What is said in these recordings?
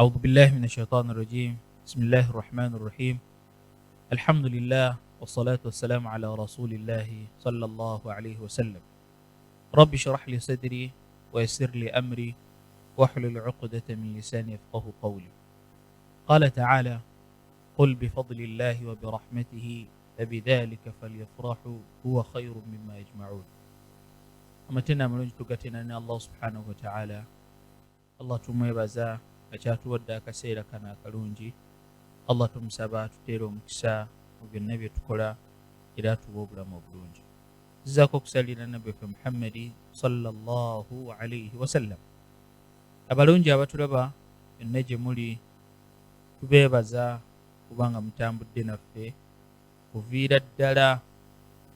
أعوذ بالله من الشيطان الرجيم. بسم الله الرحمن الرحيم. الحمد لله والصلاة والسلام على رسول الله صلى الله عليه وسلم. رب اشرح لي صدري ويسر لي أمري واحلل عقدة من لساني يفقه قولي. قال تعالى: قل بفضل الله وبرحمته فبذلك فليفرحوا هو خير مما يجمعون. Amatena amalungi tugatena ne Allah subhanahu wataala. Allah tumwebaza akyatuwadde akaseera kano akalungi. Allah tumusaba atuteere omukisa mu byonna bye tukola era atuwa obulamu obulungi. Zizaako okusalira nabbi waffe Muhammadi sallallahu alaihi wasallam. Abalungi abatulaba yonna gye muli, tubeebaza kubanga mutambudde naffe kuviira ddala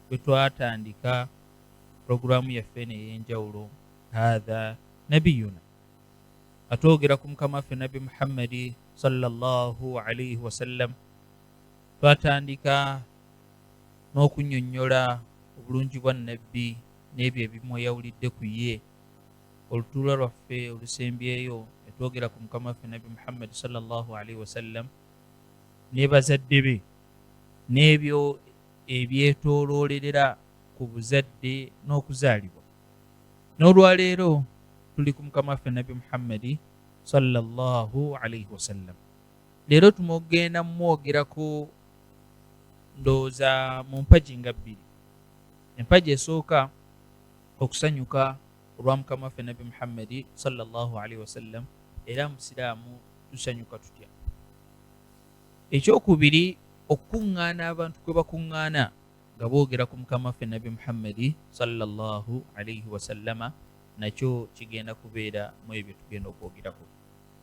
bwe twatandika puroguramu yaffe eno ey'enjawulo Hatha Nabiyuna, atwogera ku mukama waffe Nabbi Muhammadi sallallahu alaihi wasallam. Twatandika n'okunnyonnyola obulungi bwa Nabbi n'ebyo ebimweyawulidde ku ye. Olutuula lwaffe olusembyeyo netwogera ku mukama waffe Nabbi Muhammadi sallallahu alaihi wasallam ne bazadde be n'ebyo ebyetooloolerera ku buzadde n'okuzaalibwa. N'olwaleero tuli ku mukama waffe Nabbi Muhammadi sallallahu alaihi wasallam. Leero tumugenda mumwogerako ndowooza mu mpagi nga bbiri. Empagi esooka, okusanyuka olwa mukama waffe Nabbi Muhammadi sallallahu alaihi wasallam, era musiraamu tusanyuka tutya? Ekyokubiri, okukuŋŋaana abantu kwe bakuŋŋaana nga boogera ku mukama waffe Nabbi Muhammadi sallallahu alaihi wasallama, nakyo kigenda kubeera mu ebyo tugenda okwogerako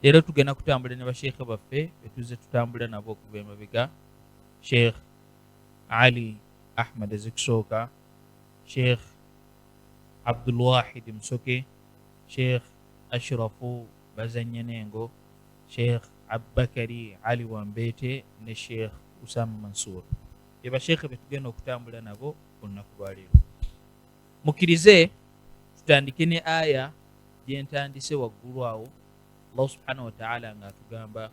leero. Tugenda kutambula ne basheekhe baffe betuze tutambula nabo okuva emabega: Sheekh Ali Ahmad Ezikusooka, Sheekh Abdulwahid Musoke, Sheekh Ashrafu Bazanyanengo, Sheekh Abubakari Ali Wambete ne Sheekh Usama Mansur. Be basheekhe betugenda okutambula nabo olunaku lwaleero. Mukkirize tutandike ne aya gyentandise waggulu awo, Allah subhanahu wataala ng'atugamba: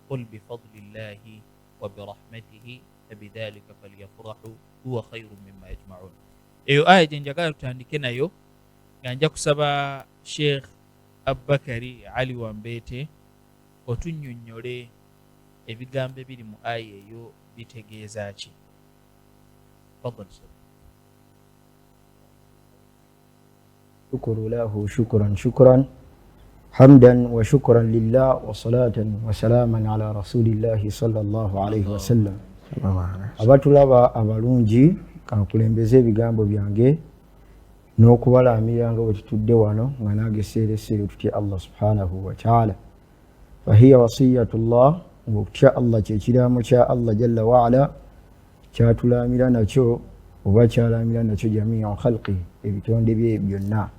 qul bifadlillahi wa birahmatihi fabidhalika falyafrahu huwa khairu mimma yajmaun. Eyo aya gye njagala tutandike nayo, nga nja kusaba Sheikh Abubakari Ali Wambeete otunnyonnyole ebigambo ebiri mu aya eyo bitegeeza ki. Tafadhal. Shukuru lahu shukran shukran hamdan wa shukran lillah wa salatan wa salaman ala rasulillahi sallallahu alaihi wasallam. Abatulaba abalungi, kankulembeze ebigambo byange n'okubalaamira nga bwe tutudde wano nga nange seereseere tutya Allah subhanahu wataala. Fahiya wasiyatullah, ngaokutya Allah kyekiraamo kya Allah jalla waala kyatulaamira nakyo oba kyalaamira nakyo jamiu khalqi, ebitonde bye byonna.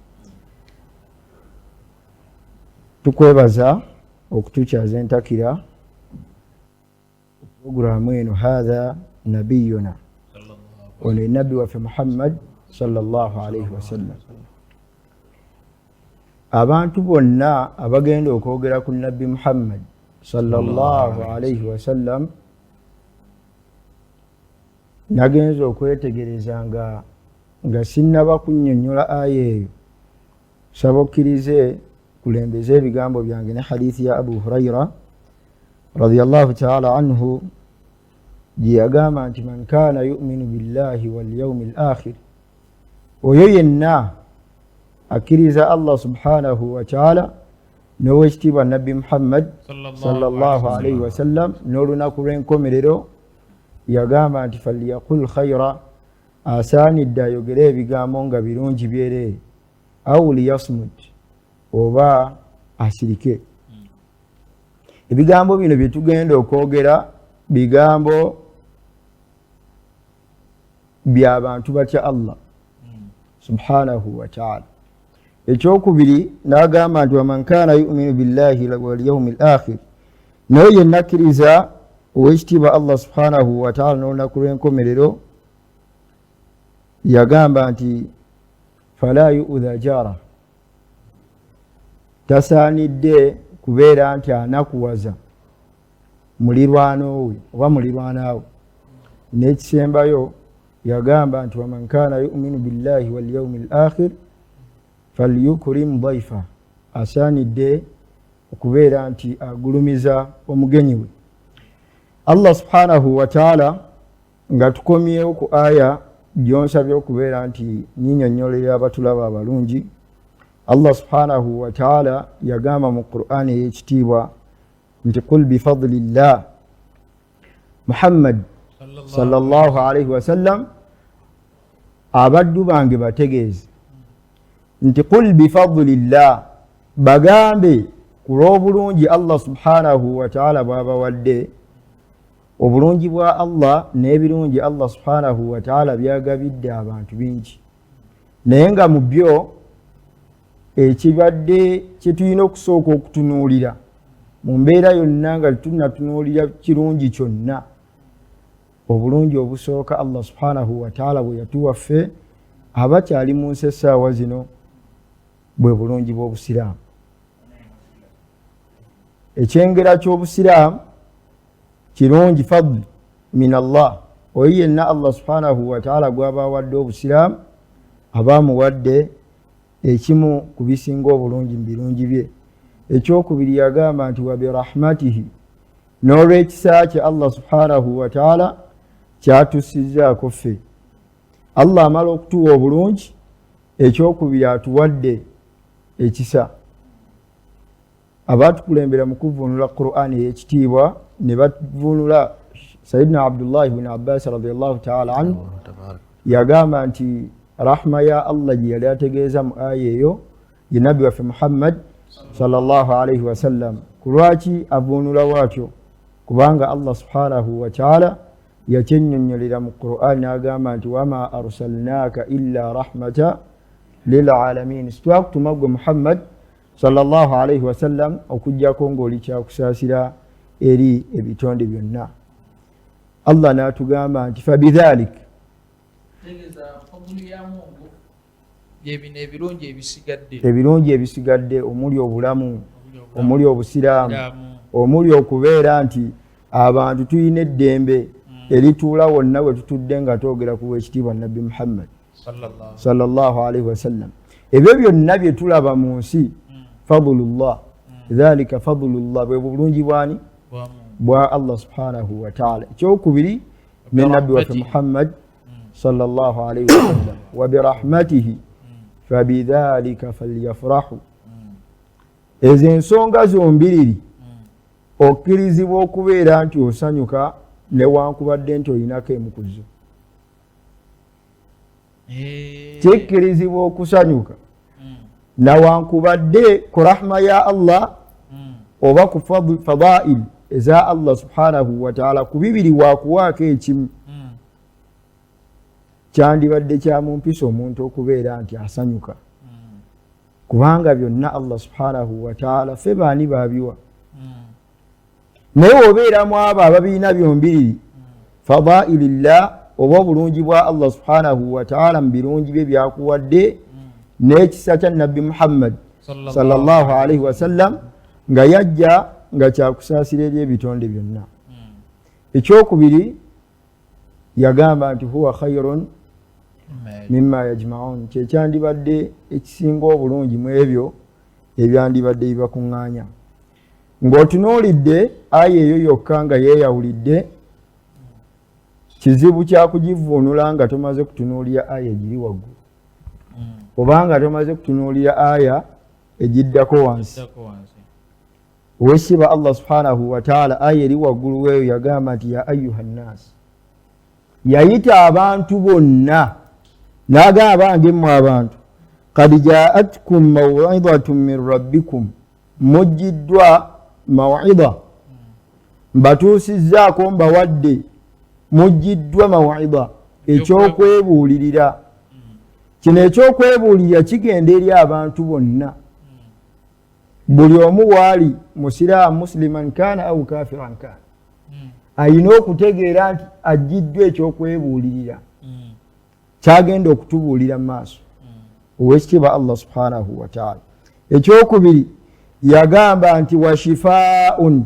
Tukwebaza okutukyaza entakira puroguramu eno Hatha Nabiyuna. Ono ye nabbi waffe Muhammad sallallahu alaihi wasallam. Abantu bonna abagenda okwogera ku nabbi Muhammad sallallahu alaihi wasallam, nagenza okwetegereza nga sinnaba kunnyonnyola aya eyo, saba okkirize kulembeze ebigambo byange ne hadithi ya Abu Huraira radiallahu taala anhu, gye yagamba nti: man kana yuminu billahi walyaumi l akhir, oyo yenna akkiriza Allah subhanahu wataala n'owekitiibwa nabbi Muhammad sallallahu alaihi wasallam n'olunaku lw'enkomerero, yagamba nti falyaqul khaira, asaanidde ayogere ebigambo nga birungi byereere, au liyasmut, oba asirike. Ebigambo bino bye tugenda okwogera bigambo byabantu batya Allah subhanahu wataala. Ekyokubiri n'agamba nti waman kana yuminu billahi walyaumi l akhir, naye yennakkiriza owekitiibwa Allah subhanahu wataala n'olunaku lw'enkomerero, yagamba nti fala yuudha jara, tasaanidde Kubeera nti anakuwaza mulirwano we oba mulirwanaawe. N'ekisembayo yagamba nti waman kana yuminu billahi walyaumi l akhir falyukrim daifa, asaanidde okubeera nti agulumiza omugenyi we. Allah subhanahu wataala, nga tukomyewo ku aya gyonsabye okubeera nti nyinyonnyolera abatulaba abalungi, Allah subhanahu wataala yagamba mu Qur'ani ey'ekitiibwa nti qul bifadlillah, Muhammad sallallahu alaihi wasallam, abaddu bange bategeeze nti qul bifadlillah, bagambe ku lw'obulungi Allah subhanahu wataala bw'abawadde. Obulungi bwa Allah n'ebirungi Allah subhanahu wataala byagabidde abantu bingi, naye nga mu byo ekibadde kyetulina okusooka okutunuulira mu mbeera yonna nga tetunnatunuulira kirungi kyonna, obulungi obusooka Allah subhanahu wataala bwe yatuwa ffe abakyali mu nsi essaawa zino bwe bulungi bw'obusiraamu. Ekyengera ky'obusiraamu kirungi, fadl min Allah. Oyo yenna Allah subhanahu wataala gwaba awadde obusiraamu aba amuwadde ekimu ku bisinga obulungi mu birungi bye. Ekyokubiri yagamba nti wabirahmatihi, n'olwekisa kye Allah subhanahu wataala kyatussizaako ffe. Allah amala okutuwa obulungi, ekyokubiri atuwadde ekisa. Abatukulembera mu kuvvuunula Qur'ani ey'ekitiibwa ne bavvuunula, Sayidina Abdullahi bni Abbas radiallahu taala anhu yagamba nti rahma ya Allah gye yali ategeeza mu aya eyo ye nabbi waffe Muhammad sallallahu alaihi wasallam. Ku lwaki avuunula bwatyo? Kubanga Allah subhanahu wataala yakyennyonnyolera mu Qur'ani n'agamba nti wama arsalnaka illa rahmata lilalamin, sitwakutuma gwe Muhammad sallallahu alaihi wasallam okuggyako ng'oli kyakusaasira eri ebitonde byonna. Allah n'atugamba nti fabidhalik, byebino ebirungi ebisigadde, ebirungi ebisigadde omuli obulamu, omuli obusiraamu, omuli okubeera nti abantu tulina eddembe erituula wonna we tutudde nga twogera ku wekitiibwa nabbi Muhammad sallallahu alaihi wasallam. Ebyo byonna bye tulaba mu nsi fadlullah, dhalika fadlullah, bwe bulungi bwani bwa Allah subhanahu wataala. Ekyokubiri ne nabbi waffe Muhammad sallallahu alaihi wasallam, wabirahmatihi fabidhalika falyafrahu. Ezo ensonga zombiriri okkirizibwa okubeera nti osanyuka newankubadde nti olinako emu ku zo. Kikkirizibwa okusanyuka nawankubadde ku rahma ya Allah oba ku fadail eza Allah subhanahu wataala, ku bibiri wakuwaako ekimu. Kyandibadde kyamumpisa omuntu okubeera nti asanyuka, kubanga byonna Allah subhanahu wataala ffe baani babiwa. Naye wobeeramu abo ababiina byombiriri, fadailillah oba obulungi bwa Allah subhanahu wataala mu birungi bye byakuwadde n'ekisa kya nabbi Muhammad sallallahu alaihi wasallam nga yajja nga kyakusaasira eri ebitonde byonna. Ekyokubiri yagamba nti huwa khairun mimma yajmaun, kyekyandibadde ekisinga obulungi mu ebyo ebyandibadde bibakuŋŋaanya. Ng'otunuulidde aya eyo yokka nga yeeyawulidde, kizibu kyakugivuunula nga tomaze kutunuulira aya egiri waggulu obanga tomaze kutunuulira aya egiddako wansi. Owekitiibwa Allah subhanahu wataala aya eri waggulu weeyo yagamba nti ya ayuha nnaasi, yayita abantu bonna n'agamba bange mmwe abantu, kad jaatkum mawidatu min rabbikum, mujjiddwa mawida, mbatuusizzaako mbawadde, mujjiddwa mawida, ekyokwebuulirira. Kino ekyokwebuulirira kigenda eri abantu bonna, buli omu waali musiraamu, musiliman kana au kafiran kana, ayina okutegeera nti ajjiddwa ekyokwebuulirira kyagenda okutubuulira mu maaso owekitiibwa Allah subhanahu wataala. Ekyokubiri Yagamba nti washifaun,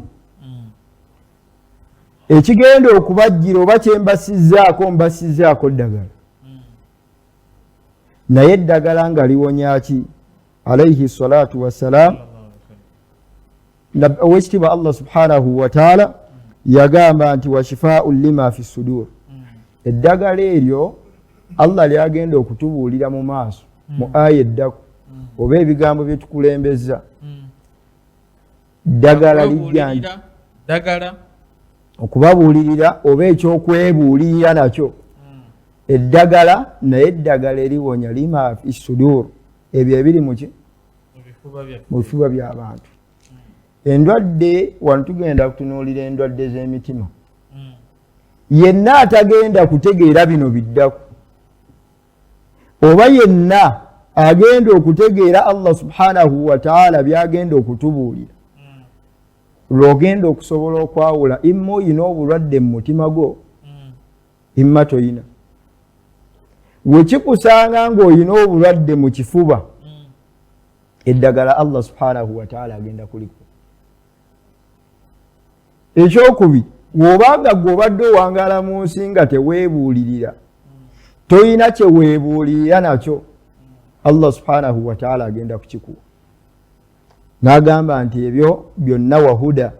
ekigenda okubajjira oba kyembasizzaako, mbasizzaako ddagala, naye eddagala nga liwonya ki? Alaihi salatu wassalam, owekitiibwa Allah subhanahu wataala yagamba nti washifaun lima fi sudur, eddagala eryo Allah lyagenda okutubuulira mu maaso mu aya eddako oba ebigambo byetukulembeza, ddagala lijja nti okubabuulirira oba ekyokwebuulirira nakyo eddagala, naye eddagala eriwonya lima fi sudur, ebyo ebiri muki mu bifuba by'abantu. Endwadde wano tugenda kutunuulira endwadde z'emitima. Yenna atagenda kutegeera bino biddaku, oba yenna agenda okutegeera Allah subhanahu wataala byagenda okutubuulira, lwogenda okusobola okwawula imma oyina obulwadde mu mutima gwo, imma toyina. Wekikusanga ng'oyina obulwadde mu kifuba, eddagala Allah subhanahu wataala agenda kuliku. Ekyokubiri, wobanga gwe obadde owangaala mu nsi nga teweebuulirira, toyina kyeweebuulirira nakyo, Allah subhanahu wataala agenda kukikuwa. N'agamba nti ebyo byonna wahuda,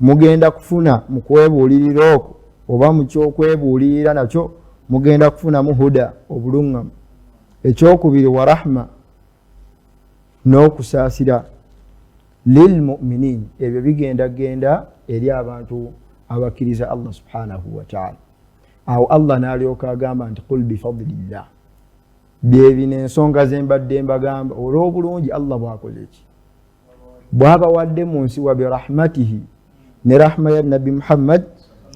mugenda kufuna mu kwebuulirira okwo oba mu kyokwebuulirira nakyo, mugenda kufunamu huda, obuluŋŋamu. Ekyokubiri, wa rahma, n'okusaasira, lilmuminin, ebyo bigenda genda eri abantu abakkiriza Allah subhanahu wataala. Awo Allah n'alyoka agamba nti qul bifadlillah, byebino ensonga zembadde mbagamba, olw'obulungi Allah bwakoze ki bwabawadde mu nsi, wa birahmatihi, ne rahma ya Nabbi Muhammad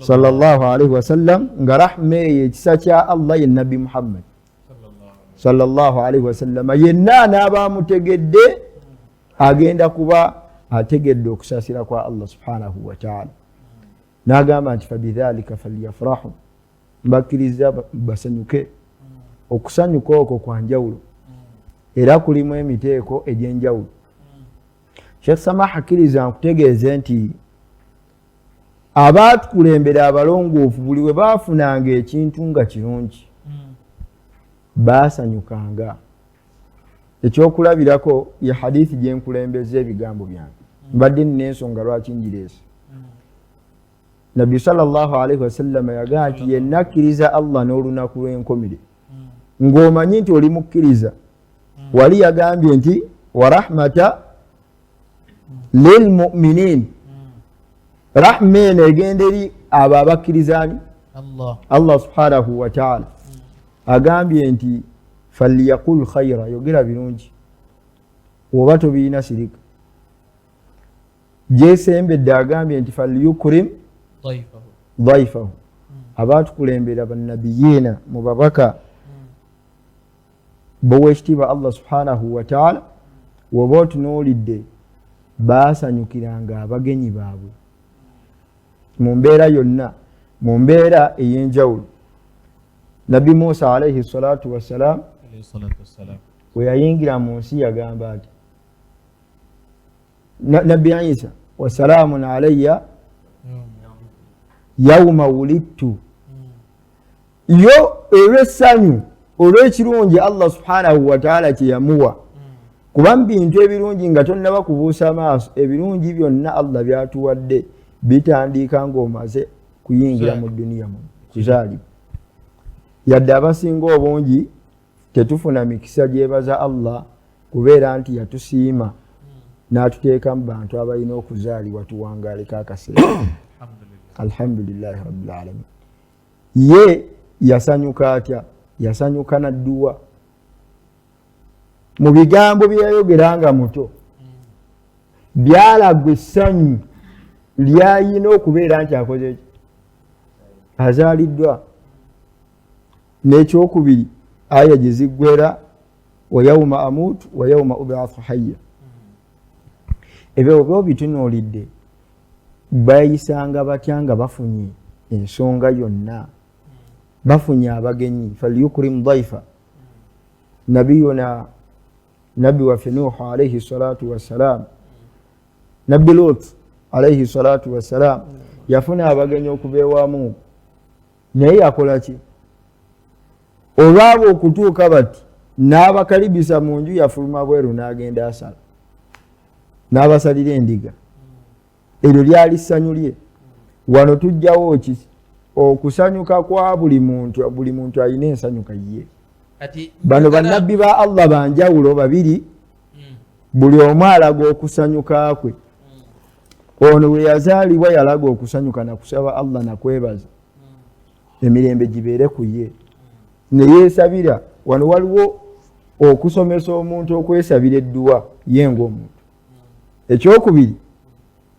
sallallahu alaihi wasallam, nga rahma eyo ekisa kya Allah ye Nabbi Muhammad sallallahu alaihi wasallama. Yenna anaaba amutegedde agenda kuba ategedde okusaasira kwa Allah subhanahu wataala. N'agamba nti fabidhalika falyafrahu, mbakkiriza basanyuke. Okusanyuka okwo kwa njawulo era kulimu emiteeko egy'enjawulo. Sheekh Samaha, akkiriza nkutegeeze nti abaatukulembera abalongoofu buli we baafunanga ekintu nga kirungi baasanyukanga. Ekyokulabirako ye hadithi gyenkulembeza ebigambo byange, mbadde nina ensonga lwaki ngireese. Nabbi sallallahu alaihi wasallama yagamba nti yenna akkiriza Allah n'olunaku lw'enkomire, ng'omanyi nti oli mukkiriza. Wali yagambye nti warahmata lilmuminin, rahma eno egenda eri abo abakkirizani Allah subhanahu wataala. Agambye nti falyaqul khaira, yogera birungi, oba tobirina sirika. Gyesembedde agambye nti falyukrim daifahu. Abatukulembera bannabiyiina mu babaka bowekitiibwa Allah subhanahu wataala, woba otunuulidde baasanyukiranga abagenyi baabwe mu mbeera yonna, mu mbeera ey'enjawulo. Nabbi Musa alaihi salatu wassalam we yayingira mu nsi yagamba ati Nabbi Isa wasalaamun alaya yauma wulidtu, yo olw'essanyu olw'ekirungi Allah subhanahu wataala kyeyamuwa, kuba mu bintu ebirungi nga tonnaba kubuusa maaso, ebirungi byonna Allah byatuwadde bitandika ng'omaze kuyingira mu duniya muno, kuzaalibwa. Yadde abasinga obungi tetufuna mikisa gyebaza Allah kubeera nti yatusiima n'atuteeka mu bantu abalina okuzaalibwa tuwangaaleko akaseera, alhamdulillahi rabbil alamin. Ye yasanyuka atya? Yasanyuka nadduwa mu bigambo bye yayogera nga muto, byalagwa essanyu lyayina okubeera nti akoze ki, azaaliddwa. N'ekyokubiri, aya gye ziggwera wa yauma amutu wa yauma ubathu hayya, ebyo oba obitunuulidde bayisanga batya nga bafunye ensonga yonna, bafunye abagenyi, falyukrim daifa. Nabiyuna nabbi waffe Nuhu alaihi salatu wassalam. Nabbi Lut alaihi salatu wassalam yafuna abagenyi okuva ewamu, naye yakola ki? Olwabo okutuuka bati n'abakalibisa mu nju, yafuluma bweru n'agenda asala n'abasalira endiga. Eryo lyali ssanyu lye. Wano tujjawo ki? Okusanyuka kwa buli muntu. Buli muntu alina ensanyuka ye. Bano bannabbi ba Allah banjawulo babiri, buli omu alaga okusanyuka kwe. Ono bwe yazaalibwa yalaga okusanyuka nakusaba Allah nakwebaza, emirembe gibeere ku ye, neyeesabira. Wano waliwo okusomesa omuntu okwesabira edduwa ye ngaomuntu. Ekyokubiri,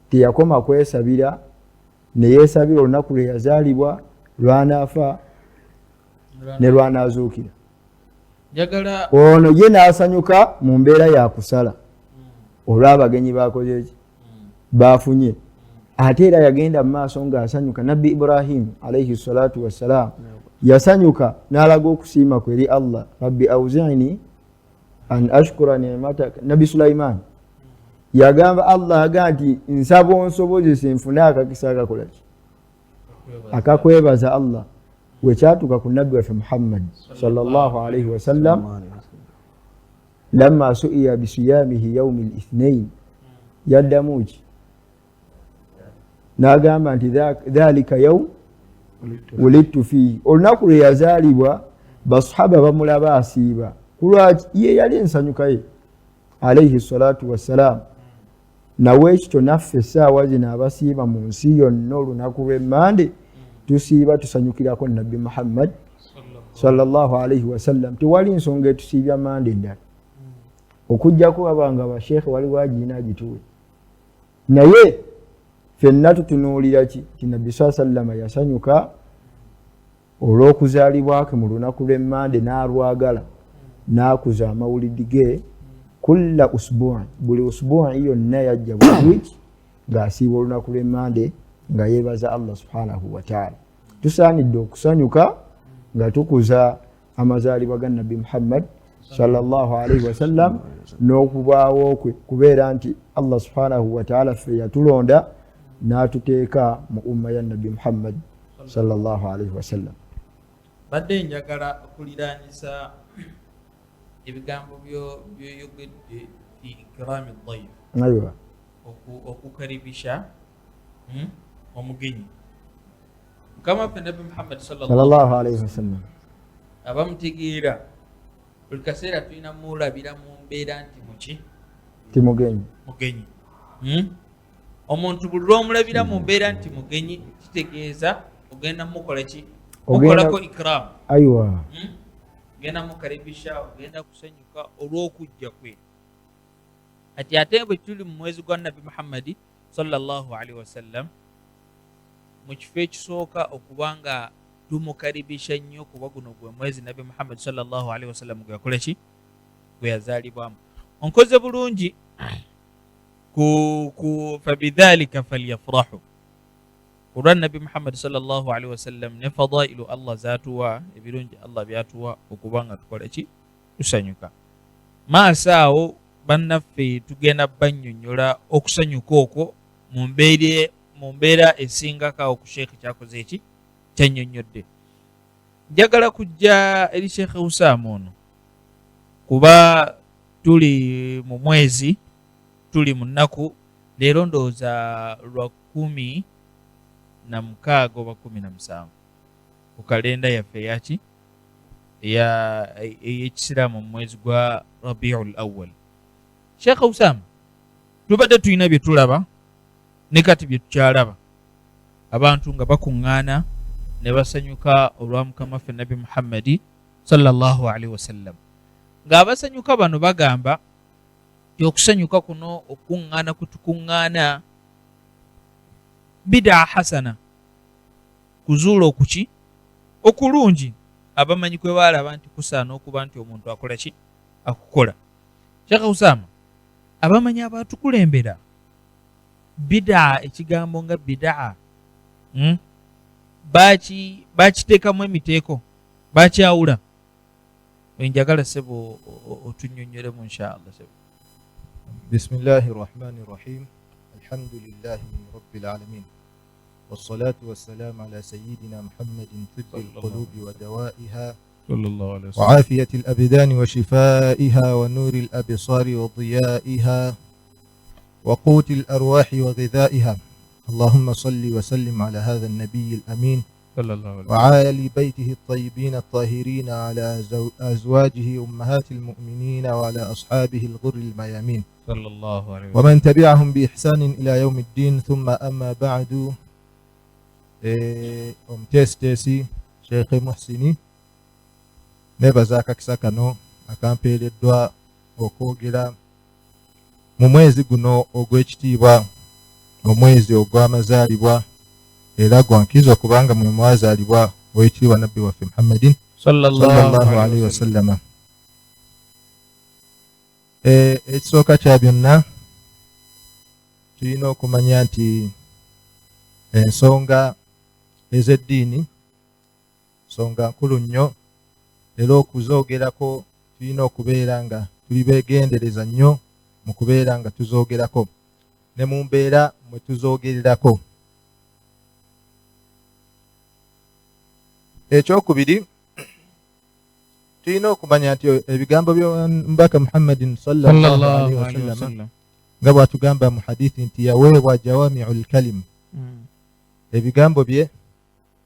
teyakoma kwesabira, neyeesabira olunaku lwe yazaalibwa, lwanaafa ne lwanaazuukira. Ono ye n'asanyuka mu mbeera yakusala olw'abagenyi bakoze ki bafunye. Ate era yagenda mu maaso ng'asanyuka. Nabbi Ibrahimu alaihi salatu wassalam yasanyuka n'alaga okusiima kwe eri Allah, rabbi auzini an ashkura nimataka. Nabbi Sulaiman yagamba Allah aga nti nsaba onsobozese nfune akakisa akakolaki akakwebaza Allah. Wekyatuuka ku nabbi waffe Muhammad sallallahu alaihi wasallam, lamma suiya bisiyamihi yaumi lithnain, yaddamu ki? N'agamba nti dhalika yaum wulidtu fiihi, olunaku lwe yazaalibwa. Basahaba bamulaba asiiba, kulwaki? Ye yali ensanyuka ye alaihi salatu wassalam. Nawe ekityo naffe essaawa zino abasiiba mu nsi yonna olunaku lw'emmande tusiiba tusanyukirako nabbi Muhammad sallallahu alaihi wasallam. Tewali nsonga etusiibya mande endala okujjako wabanga basheekhe waliwo agiina agituwe, naye fenna tutunuulira ki? Ti nabbi saa sallama yasanyuka olw'okuzaalibwa kwe mu lunaku lw'emmande, n'alwagala n'akuza amawulidi ge kulla usbui, buli usbui yonna yajja buli wiiki ng'asiiba olunaku lw'emmande nga yeebaza Allah subhanahu wataala. Tusaanidde okusanyuka nga tukuza amazaalibwa ga nabbi Muhammad sallallahu alaihi wasallam n'okubaawo kwe, kubeera nti Allah subhanahu wataala ffe yatulonda n'atuteeka mu umma ya nabbi Muhammad sallallahu alaihi wasallam. Badde njagala okuliraanyisa ebigambo byoyogedde fi ikrami dayif, aywa, okukaribisha omugenyi. Mukama waffe nabbi Muhammad sallallahu alaihi wasallam abamutegeera buli kaseera tulina mulabira mu mbeera nti muki? Ti mugenyi. Mugenyi. Omuntu buli lwomulabira mu mbeera nti mugenyi, kitegeeza ogenda mukola ki? Mukolako ikramu. Aywa. Ogenda mukaribisha, ogenda kusanyuka olw'okujja kwe. Kati ate bwe tuli mu mwezi gwa nabbi Muhammadi sallallahu alaihi wasallam, mu kifo ekisooka okuba nga tumukaribisha nnyo, kuba guno gwe mwezi nabbi Muhammadi sallallahu alaihi wasallam gwe yakola ki? Gwe yazaalibwamu. Onkoze bulungi ku fabidhalika falyafrahu, olwa nabbi Muhammadi sallallahu alaihi wasallam ne fadailu Allah zatuwa, ebirungi Allah byatuwa, okuba nga tukola ki? Tusanyuka. Maaso awo bannaffe tugenda bannyonnyola okusanyuka okwo mu mbeera esingako awo ku sheekhe kyakoze eki kyannyonnyodde. Njagala kujja eri Sheekhe Husaamu ono, kuba tuli mu mwezi, tuli mu nnaku leero ndowooza lwa 16 oba 17 ku kalenda yaffe eyaki ey'ekisiraamu mu mwezi gwa Rabiul Awal. Sheekh Usama, tubadde tulina bye tulaba ne kati bye tukyalaba, abantu nga bakuŋŋaana ne basanyuka olwa mukama waffe nabbi Muhammadi sallallahu alaihi wasallam. Ng'abasanyuka bano bagamba nti okusanyuka kuno, okukuŋŋaana kutukuŋŋaana, bidaa hasana, kuzuula okuki okulungi abamanyi kwe baalaba nti kusaana okuba nti omuntu akola ki? Akukola. Sheekh Usama, abamanyi abatukulembera bidaa, ekigambo nga bidaa, bakiteekamu emiteeko, bakyawula. Enjagala sebo otunnyonnyolemu insha Allah sebo. Bismillahi rahmani rahim. الحمد لله رب العالمين والصلاة والسلام على سيدنا محمد طب القلوب ودوائها وعافية الأبدان وشفائها ونور الأبصار وضيائها وقوت الأرواح وغذائها. اللهم صل وسلم على هذا النبي الأمين وعلى بيته الطيبين الطاهرين، على أزواجه أمهات المؤمنين، وعلى أصحابه الغر الميامين صلى الله عليه وسلم، ومن تبعهم بإحسان إلى يوم الدين. ثم أما بعد. Omuteesiteesi Sheikh Muhsini, nebaza akakisa kano akampeereddwa okwogera mu mwezi guno ogw'ekitiibwa, omwezi ogw'amazaalibwa, era gwankizo kubanga mwe mwazaalibwa owekitiibwa Nabbi waffe Muhammadin sallallahu alaihi wasallama. Ekisooka kya byonna, tulina okumanya nti ensonga ez'eddiini nsonga nkulu nnyo, era okuzoogerako tulina okubeera nga tuli beegendereza nnyo mu kubeera nga tuzoogerako ne mu mbeera mwe tuzoogererako. Ekyokubiri, tulina okumanya nti ebigambo by'omubaka Muhammadin sallallahu alaihi wasallam nga bw'atugamba mu hadithi nti yaweebwa jawami'ul kalim, ebigambo bye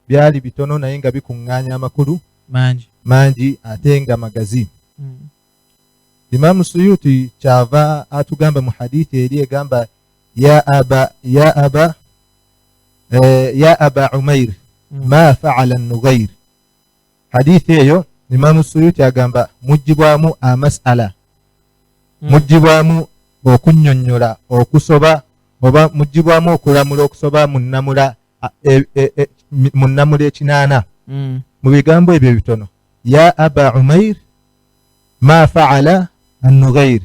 byali bitono naye nga bikuŋŋaanya amakulu mangi ate nga magazi. Imamu Suyuti kyava atugamba mu hadithi eri egamba ya aba Umair ma fa'ala an-Nughair. Hadithi eyo Imamu Suyuti agamba mugibwamu amas'ala, mugibwamu okunnyonnyola okusoba, oba mugibwamu okulamula okusoba mu nnamula 8 mu bigambo ebyo bitono, ya aba Umair ma fa'ala an-Nughair.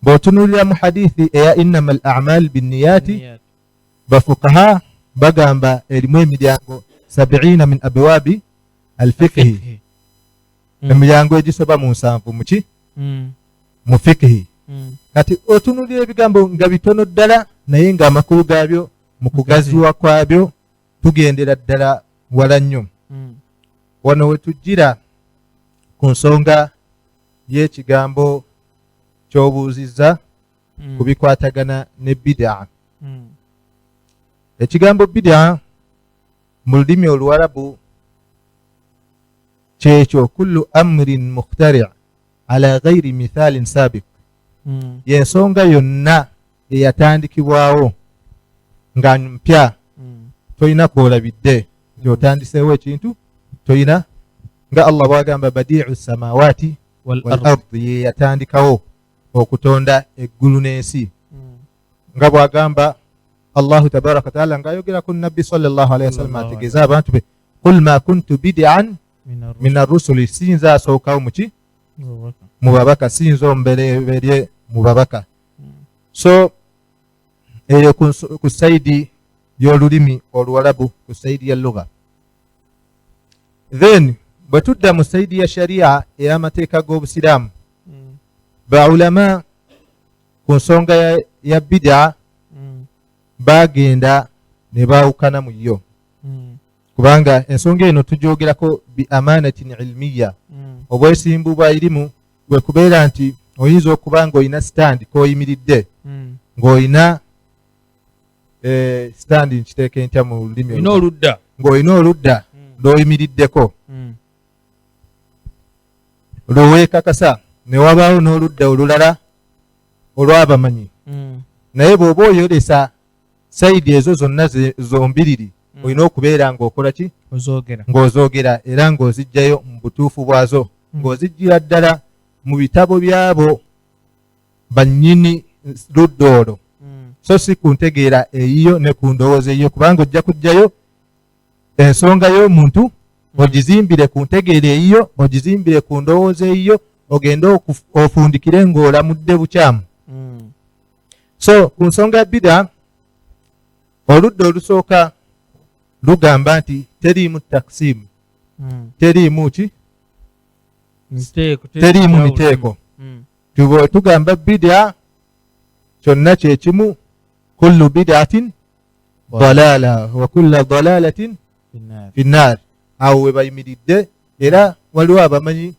Bw'otunuulira mu hadithi eya innama al-a'mal binniyati, bafuqaha bagamba erimu emiryango 70 min abwabi al-fiqhi, emiryango egisoba mu 70 muki mu fiqhi. Kati otunuulira ebigambo nga bitono ddala naye ng'amakulu gaabyo mu kugaziwa kwabyo tugendera ddala wala nnyo. Wano we tujjira ku nsonga y'ekigambo ky'obuuzizza ku bikwatagana ne bid'a. Ekigambo bid'a mu lulimi Oluwarabu kyekyo kullu amrin mukhtari' ala ghairi mithalin sabiq, y'ensonga yonna eyatandikibwawo nga mpya, tolina kwolabidde nti otandiseewo ekintu, tolina nga Allah bw'agamba badi'u samawati wal ardi, ye yatandikawo okutonda eggulu n'ensi, nga bw'agamba Allahu tabaraka wataala ng'ayogera ku Nabbi sallallahu alaihi wasallam ategeeza abantu be, qul ma kuntu bid'an min ar-rusuli, sinza asookawo muki mu babaka, sinza ombereberye mu babaka. So eyo ku saidi y'olulimi Oluwarabu, ku saidi ya lugha. Then bwe tudda mu saidi ya sharia ey'amateeka g'Obusiraamu, baulama ku nsonga ya bid'a bagenda ne baawukana mu yo, kubanga ensonga eno tugyogerako bi amanatin ilmiya, obwesimbu bwa irimu bwe kubeera nti oyinza okuba ng'olina stand k'oyimiridde, ng'olina stand nkiteeke ntya mu lulimi, ng'olina oludda lw'oyimiriddeko lweweekakasa, ne wabaawo n'oludda olulala olw'abamanyi. Naye bw'oba oyolesa sayidi ezo zonna zombiriri, olina okubeera ng'okola ki? Ng'ozoogera era ng'oziggyayo mu butuufu bwazo, ng'oziggyira ddala mu bitabo byabo bannyini ludda olwo, so si ku ntegeera eyiyo ne ku ndowooza eyiyo, kubanga ojja kuggyayo ensonga y'omuntu ogizimbire ku ntegeera eyiyo, ogizimbire ku ndowooza eyiyo, ogende ofundikire ng'olamudde bukyamu. So ku nsonga ya bid'a, oludda olusooka lugamba nti teriimu taksimu, teriimu ki, teriimu miteeko. Tugamba bid'a kyonna kyekimu, Kullu bid'atin dalala wa kullu dalalatin finnar. Awo we bayimiridde, era waliwo abamanyi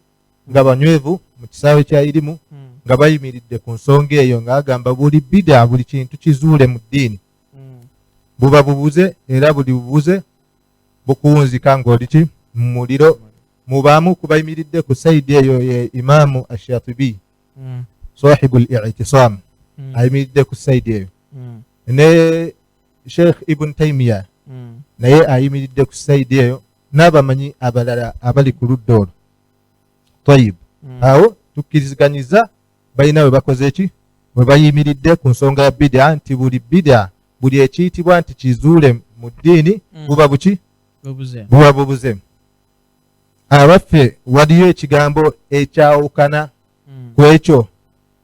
nga banywevu mu kisaawe kya irimu nga bayimiridde ku nsonga eyo, ng'agamba buli bid'a, buli kintu kizuule mu ddiini buba bubuze, era buli bubuze bukuwunzika ng'oli ki mu muliro. Mubaamu kubayimiridde ku sayidi eyo ye Imaamu Ashatibi sahibu al-i'tisam, ayimiridde ku sayidi eyo, ne Sheikh Ibn Taymiya naye ayimiridde ku sayidi eyo, n'abamanyi abalala abali ku ludda olwo. Tayib, awo tukkiriziganyiza balina we bakoze ki, we bayimiridde ku nsonga ya bid'a, nti buli bid'a, buli ekiyitibwa nti kizuule mu ddiini buba buki, buba bubuze. Abaffe waliyo ekigambo ekyawukana ku ekyo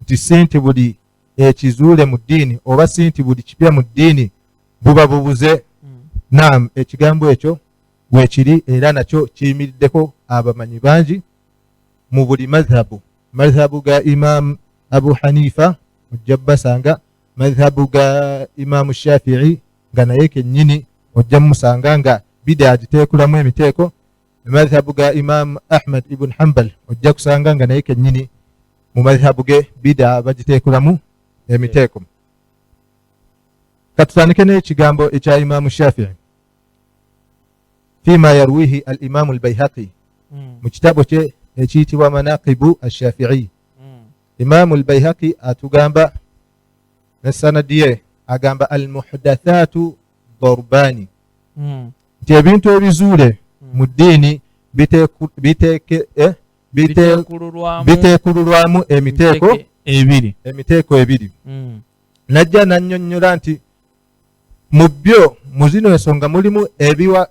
nti si nti buli ekizuule mu ddiini oba si nti buli kipya mu ddiini buba bubuze? Naam, ekigambo ekyo weekiri, era nakyo kiyimiriddeko abamanyi bangi mu buli madhhabu. Madhhabu ga Imam Abu Hanifa ojja basanga, madhhabu ga Imam Shafi'i nga naye kennyini ojja musanga nga bid'a agiteekulamu emiteeko, madhhabu ga Imam Ahmad ibn Hanbal ojja kusanga nga naye kennyini mu madhhabu ge bid'a bagiteekulamu emiteeko. Katutandike n'ekigambo ekya Imam Shafi'i fima yarwihi al-Imam al-Bayhaqi mu kitabo kye ekiyitibwa Manaqibu ash-Shafi'i. Imam al-Bayhaqi atugamba ne sanadi ye, agamba al-muhdathatu darbani, nti ebintu ebizuule mu ddiini biteekululwamu emiteeko ebiri, emiteeko ebiri. Najja nannyonnyola nti mu byo, mu zino ensonga mulimu ebiwa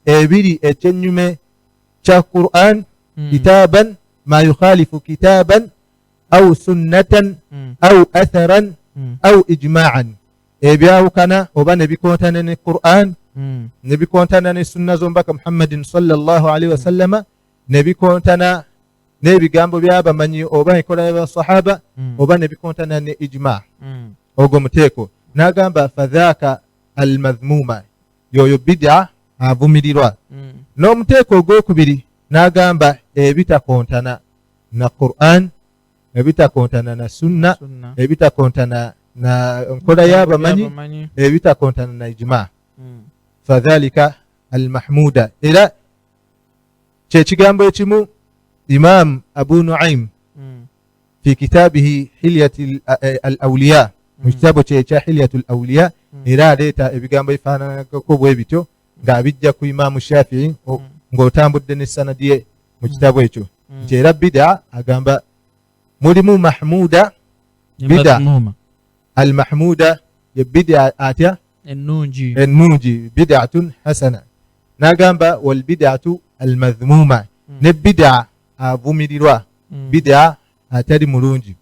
ebiri ekyennyume kya Qur'an, kitaban ma yukhalifu kitaban au sunnatan au atharan au ijma'an, ebyawukana oba ne bikontana ne Qur'an, ne bikontana ne sunna z'omubaka Muhammadin sallallahu alaihi wasallama, ne bikontana n'ebigambo by'abamanyi oba enkola y'abasahaba, oba ne bikontana ne ijma. Ogwo muteeko. N'agamba fadhaka almadhmuma, yoyo bid'a avumirirwa. N'omuteeko ogwokubiri n'agamba ebitakontana na Qur'an, ebitakontana na sunna, ebitakontana na nkola y'abamanyi, ebitakontana na ijma. Fadhalika almahmuda. Era kye kigambo ekimu Imam Abu Nu'aym fi kitabihi Hilyati al-Awliya, mu kitabo kye ekya Hilyatu al-Awliya, era aleeta ebigambo ebifaananako bwe bityo ng'abijja ku Imaamu Shafi'i ng'otambudde ne sanadi ye mu kitabo ekyo, nti era bid'a agamba mulimu mahmuda bid'a, al-mahmuda ye bid'a atya ennungi, ennungi, bid'atun hasana. N'agamba wal bid'atu al-madhmuma, ne bid'a avumirirwa, bid'a atali mulungi.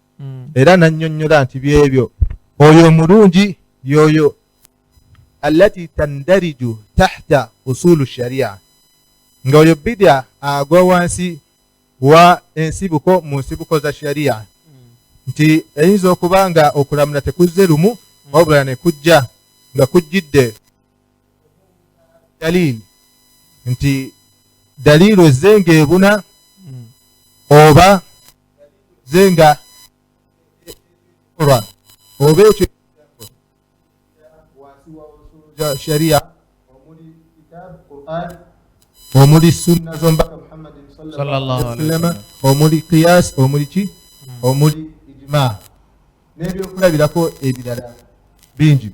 Era nannyonnyola nti byebyo oyo omulungi yoyo allati tandariju tahta usulu sharia, nga oyo bid'a agwa wansi wa ensibuko mu nsibuko za sharia, nti eyinza okuba nga okulamula tekuzze lumu, wabula ne kujja nga kujjidde dalili, nti dalilu ezze ng'ebuna oba ze nga oba ekyo wansi wa usulu za sharia omuli kitab Qur'an, omuli sunna z'omubaka Muhammadin sallallahu alaihi wasallam, omuli qiyas, omuli ki, omuli ijma, n'ebyokulabirako ebirala bingi.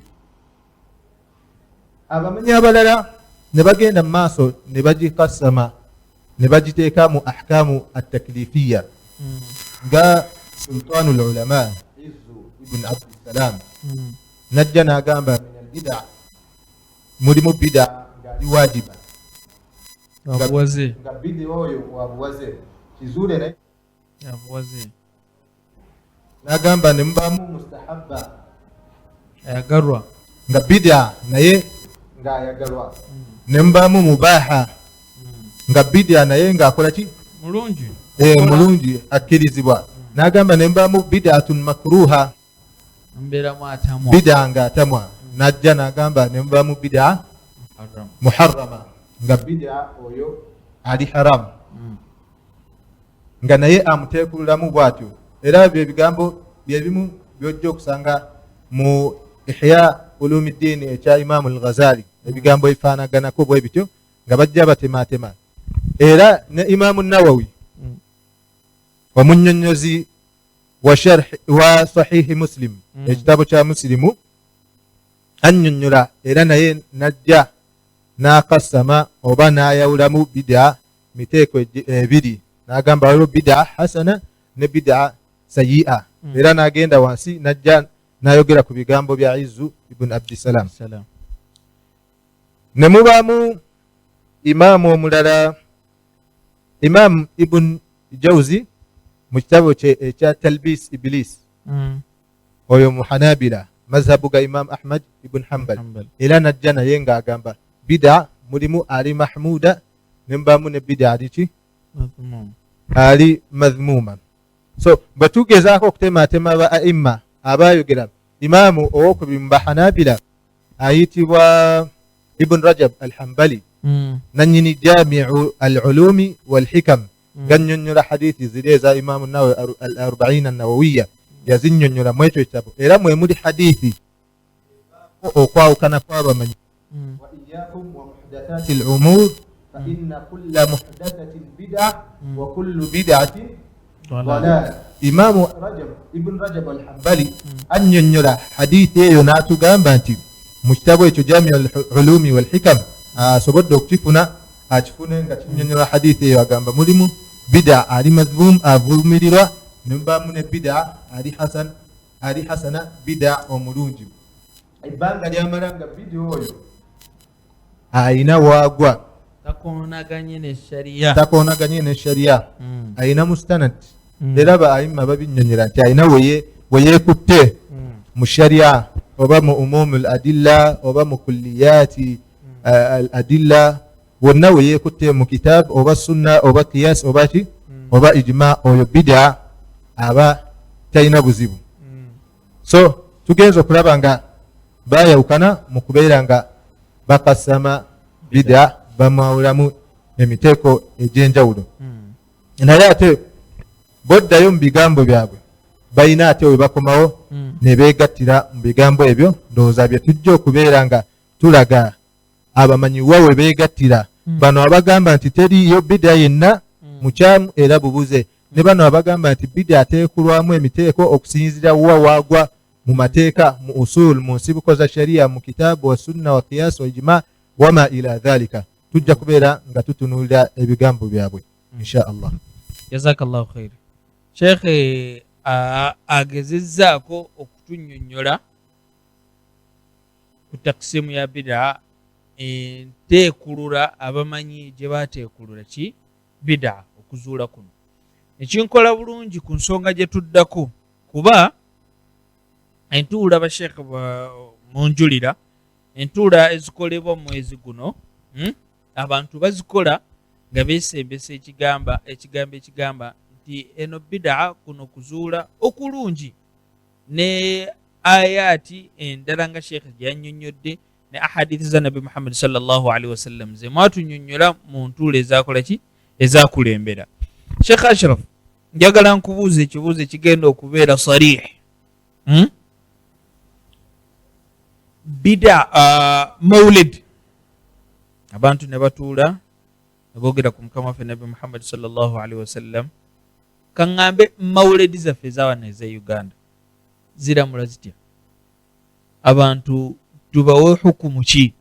Abamanyi abalala ne bagenda mu maaso ne bagikasama ne bagiteeka mu ahkamu at-taklifiya, nga sultanul ulama Izzu ibn Abdissalam najja n'agamba min al-bid'a, mulimu bid'a ng'ali wajiba, nga bid'a oyo wabuwaze kizuule naye yabuwaze, n'agamba ne mubaamu mustahabba ayagalwa, nga bid'a naye ng'ayagalwa, ne mubaamu mubaha nga bid'a naye ng'akola ki, mulungi, mulungi akkirizibwa. N'agamba ne mubaamu bid'atun makruha. Bida nga atamwa, najja n'agamba ne mubamu bida muharrama, nga bida oyo ali haramu, nga naye amuteekululamu bw'atyo. Era ebyo ebigambo byebimu byojja okusanga mu Ihya Ulumuddin ekya Imaamu al-Ghazali, ebigambo ebifaanaganako bwe bityo nga bajja batemaatema. Era ne Imaamu Nawawi omunnyonnyozi wa sharh wa Sahihi Muslim, ekitabo kya Muslimu, annyonnyola era naye najja n'akasama oba n'ayawulamu bid'a miteeko ebiri, n'agamba waliwo bid'a hasana ne bid'a sayi'a. Era n'agenda wansi najja n'ayogera ku bigambo bya Izzu ibn Abdisalam. Ne mubaamu imaamu omulala, Imaamu Ibn Jawzi mu kitabo kye ekya Talbis Iblis, oyo muhanabila, mazhabu ga Imam Ahmad ibn Hanbal, era najja naye ng'agamba bid'a mulimu ali mahmuda ne mubaamu ne bid'a aliki ali madhmuma. So bwe tugezaako okutematema ba aimma abayogera, imaamu owokubiri mu bahanabila ayitibwa Ibn Rajab al-Hanbali, nannyini Jamiu al-Ulumi wal-Hikam, gannyonnyola hadithi ziri eza Imaamu Nawawi al-Arba'in an-Nawawiya, yazinnyonnyola mu ekyo ekitabo. Era mwe muli hadithi okwawukana kw'abamanyi, wa iyyakum wa muhdathati al-umur fa inna kulla muhdathatin bid'ah wa kullu bid'atin dalal. Imaamu Rajab Ibn Rajab al-Hanbali annyonnyola hadithi eyo n'atugamba nti mu kitabo ekyo Jamiu al-Ulumi wal-Hikam asobodde okukifuna, akifune nga kinnyonnyola hadithi eyo, agamba mulimu bid'a ali madhmum avumirirwa, ne mubaamu ne bid'a ali hasan, ali hasana, bid'a omulungi. Ebbanga lyamala nga bid'a oyo ayina waagwa, takoonaganye ne sharia, takoonaganye ne sharia, ayina mustanad. Era ba aimma babinnyonnyola nti ayina weyeekutte mu sharia oba mu umumul adilla oba mu kulliyati al adilla, wonna weyeekutte mu kitab oba sunna oba qiyas oba ki oba ijma, oyo bid'a aba talina buzibu. So tugenza okulaba nga bayawukana mu kubeera nga bakasama bid'a, bamwawulamu emiteeko egy'enjawulo. Naye ate boddayo mu bigambo byabwe balina ate we bakomawo ne beegattira mu bigambo ebyo. Ndowooza bye tujja okubeera nga tulaga abamanyi wa we beegattira. Bano abagamba nti teriiyo bid'a yenna mukyamu era bubuze, ne bano abagamba nti bid'a ateekulwamu emiteeko okusinziira wa waagwa mu mateeka, mu usul, mu nsibuko za sharia, mu kitaabu wa sunna wa qiyas wa ijma wama ila dhalika. Tujja kubeera nga tutunuulira ebigambo byabwe insha Allah. Jazakallahu khair. Sheikh agezezzaako okutunnyonnyola ku taksimu ya bid'a, enteekulula abamanyi gye baateekulula ki bid'a, okuzuula kuno ekinkola bulungi ku nsonga gye tuddako, kuba entuula basheekh munjulira entuula ezikolebwa mu mwezi guno, abantu bazikola nga beesembesa ekigambo ekigamba nti eno bid'a, kuno kuzuula okulungi, ne ayaati endala nga sheekh gye yannyonnyodde ne ahadithi za Nabbi Muhammad sallallahu alaihi wasallam ze mwatunnyonnyola mu ntuula ezakola ki ezakulembera. Sheekh Ashraf, njagala nkubuuza ekibuuzo ekigenda okubeera sarih. Bid'a maulid, abantu ne batuula ne boogera ku mukama waffe Nabbi Muhammad sallallahu alaihi wasallam. Kaŋŋambe maulid zaffe ezawano eza Uganda ziramula zitya? Abantu tubawe hukumu ki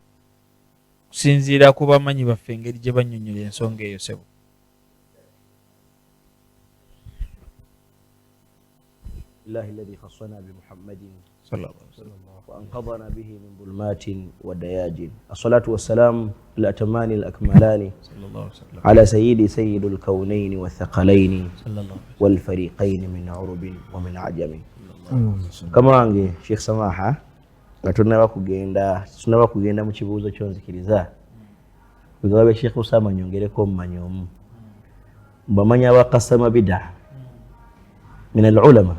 kusinziira ku bamanyi baffe engeri gye bannyonnyola ensonga eyo sebo? الله الذي خصنا بمحمد صلى الله عليه وسلم وأنقذنا به من ظلمات ودياج، الصلاة والسلام الأتمان الأكملان صلى الله عليه وسلم على سيدي سيد الكونين والثقلين صلى الله عليه وسلم والفريقين من عرب ومن عجم. Kama wange Sheikh Samaha, nga tunaba kugenda mu kibuuzo kyonzikiriza bigaba bya Sheikh Usama nyongereko omumanyi omu mbamanyi abakasama bid'a min al-ulama.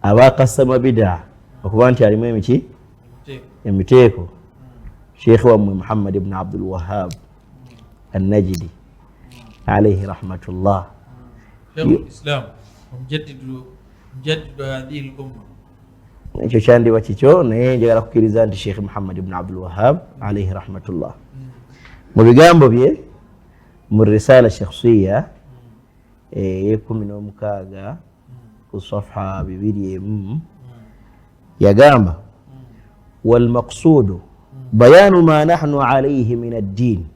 Abakasama bida okuba nti alimu emiki emiteeko, sheekhe wammwe Muhammad ibn Abdul Wahab Annajidi alaihi rahmatullah. Ekyo kyandiba kikyo, naye njagala kukkiriza nti Sheekh Muhammad ibn Abdul Wahab alaihi rahmatullah mu bigambo bye mu risala shakhsiya ey'e16 ku safha 21 yagamba, walmaqsudu bayanu ma nahnu alaihi min addin.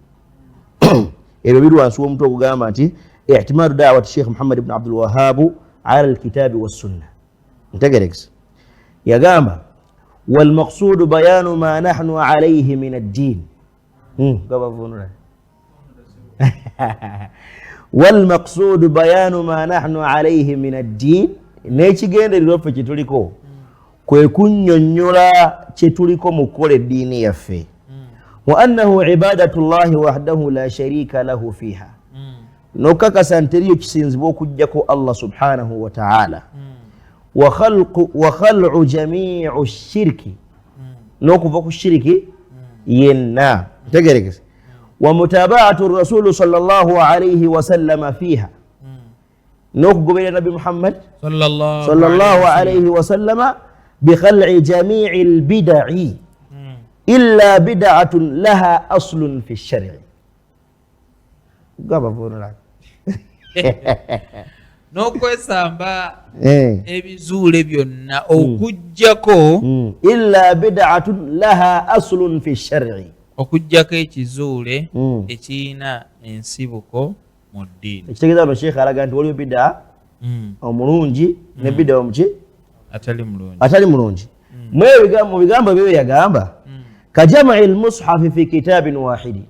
Ebyo biri wansi w'omutwe ogugamba nti ihtimalu dawati Sheikh Muhammad ibn Abdul Wahabu ala alkitabi wassunna. Ntegerekesa yagamba, walmaqsudu bayanu ma nahnu alaihi min addin. Gabavunula, walmaqsudu bayanu ma nahnu alaihi min addin, n'ekigendererwa ffe kyetuliko kwe kunnyonnyola kyetuliko mu kukola eddiini yaffe. Wa annahu ibadatu llahi wahdahu la sharika lahu fiha, nokakasa nti teriyo kisinzibwa okugjako Allah subhanahu wa taala. Wa khal'u jamiu shirki, n'okuva ku shiriki yenna. Ntegerekese, wa mutabaatu rasulu sallallahu alaihi wasallama fiha, n'okugoberera Nabbi Muhammad sallallahu alaihi wasallama bikhal'i jamii lbidai illa bid'atun laha aslun fi shari. Gabavunula n'okwesamba ebizuule byonna okuggyako illa bid'atun laha aslun fi shari, okuggyako ekizuule ekirina ensibuko mu ddiini. Ekitegeeza wano Sheekh alaga nti waliwo bida omulungi ne bida omuki atali mulungi, atali mulungi. Mu bigambo byo yagamba kajamai lmushafi fi kitabin wahidi,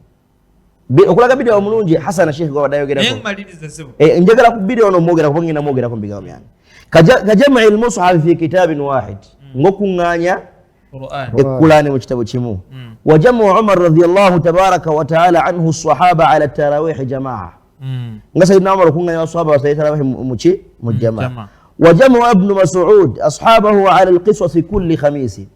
okulaga bida omulungi hasana Sheekh gwabadde ayogerako. Njagala ku bida ono mwogera kuba ngenda mwogerako mu bigambo byange. Kajamai lmushafi fi kitabin wahid, ng'okuŋŋaanya ekkulani mu kitabo kimu. Wa jamu Umar radiallahu tabaraka wa taala anhu sahaba ala tarawihi jamaa, nga Sayidina Umar okuŋŋaanya basahaba basale tarawihi muki mu jamaa. Wa jamu Ibnu Masud ashabahu ala alqisasi kulli khamisi,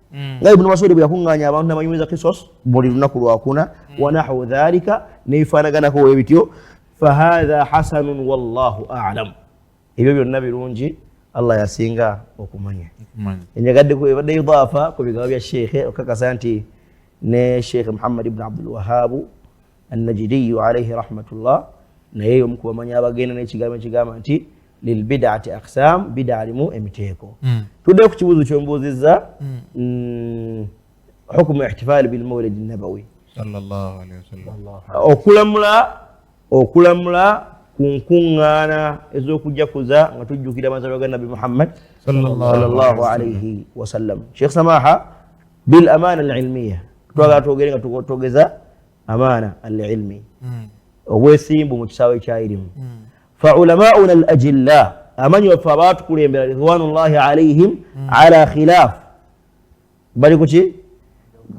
nga Ibnu Masudi bwe yakuŋŋaanya abantu nabanyumiza kisos buli lunaku lwakuna. Wa nahu dhalika, nebifaanaganako we bityo. Fahatha hasanun wallahu alam, ebyo byonna birungi, Allah yasinga okumanya. Enjagadde ebadde idaafa ku bigambo bya sheekhe okakasa nti ne Sheekh Muhammad ibn Abdul Wahabu Annajidiyu alaihi rahmatullah naye omu ku bamanyi abagenda n'ekigambo ekigamba nti lilbidaati aqsam, bida alimu emiteeko. Tuddeyo ku kibuuzo kyombuuzizza, hukumu ihtifali bilmaulidi nabawi, okulamula ku nkuŋŋaana ez'okujakuza nga tujjukira amazaalibwa ga Nabbi Muhammad sallallahu alaihi wasallam. Sheikh Samaha, bil amana alilmiya, twagala twogere nga twogeza amana alilmi, obwesimbu mu kisaawe kya irimu. Fa ulamauna al ajilla, amanyi baffe abaatukulembera ridwanullahi alaihim, ala khilaf, bali kuki,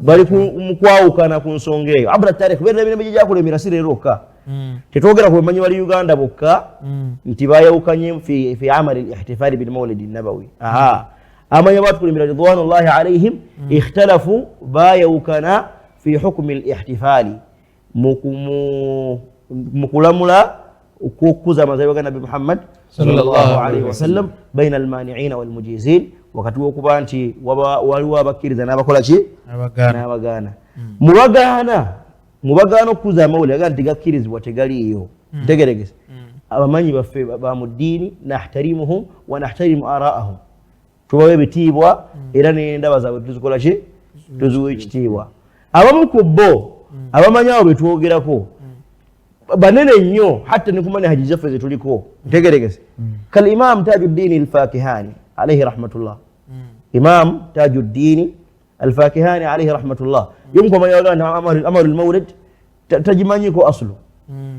bali mu kwawukana ku nsonga eyo abra tarikh, beera emirembe gye gyakulembera, si leero okka. Tetwogera ku bamanyi bali Uganda bokka nti bayawukanye fi amali lihtifali bilmaulidi nabawi. Aha, amanyi abatukulembera ridwanullahi alaihim ikhtalafu, bayawukana fi hukumi lihtifali, mu kulamula okukuza amazaalibwa ga Nabbi Muhammad sallallahu alaihi wasallam, baina almaniina walmujizin, wakati wokuba nti waliwo abakkiriza n'abakola ki, n'abagaana. Mubagaana okukuza amawulire aga nti tegakkirizibwa, tegaliiyo. Ntegeregese, abamanyi baffe ba mu ddiini, nahtarimuhum wa nahtarimu araahum, tubawo ebitiibwa era n'endaba zaabwe tuzikola ki, tuziwa ekitiibwa. Abamu ku bo abamanyi abo betwogerako banene nnyo, hatta ne ku manhaji zaffe zetuliko. Ntegeregese, kal Imam Tajuddini Alfakihani alaihi rahmatullah. Imam Tajuddini Alfakihani alaihi rahmatullah yomu kwamanyi agamba nti amalu lmaulid tagimanyiko asulu.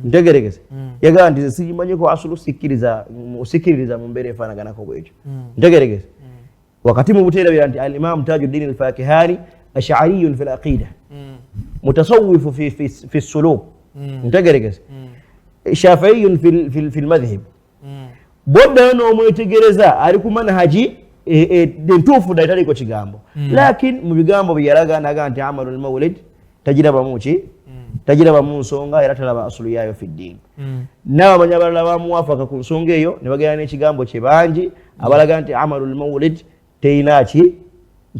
Ntegeregese, yagamba nti sigimanyiko asulu, sikkiririza mu mbeera efaanaganako bwetyo. Ntegeregese, wakati mu buteerabira nti Alimamu Tajuddini Alfakihani ashariyun fi laqida, mutasawifu fi suluk. Ntegeregese, shafiiyun fi lmadhhib. Bwoddayo n'omwetegereza ali ku manhaji. Entuufu ddala etaliiko kigambo, lakin mu bigambo bye yalaga naga nti amalu lmawulid tagirabamu ki, tagirabamu nsonga, era talaba asulu yaayo fi ddiini. N'abamanyi abalala bamuwafaka ku nsonga eyo ne bagenda n'ekigambo kye bangi abalaga nti amalu lmawulid teyina ki,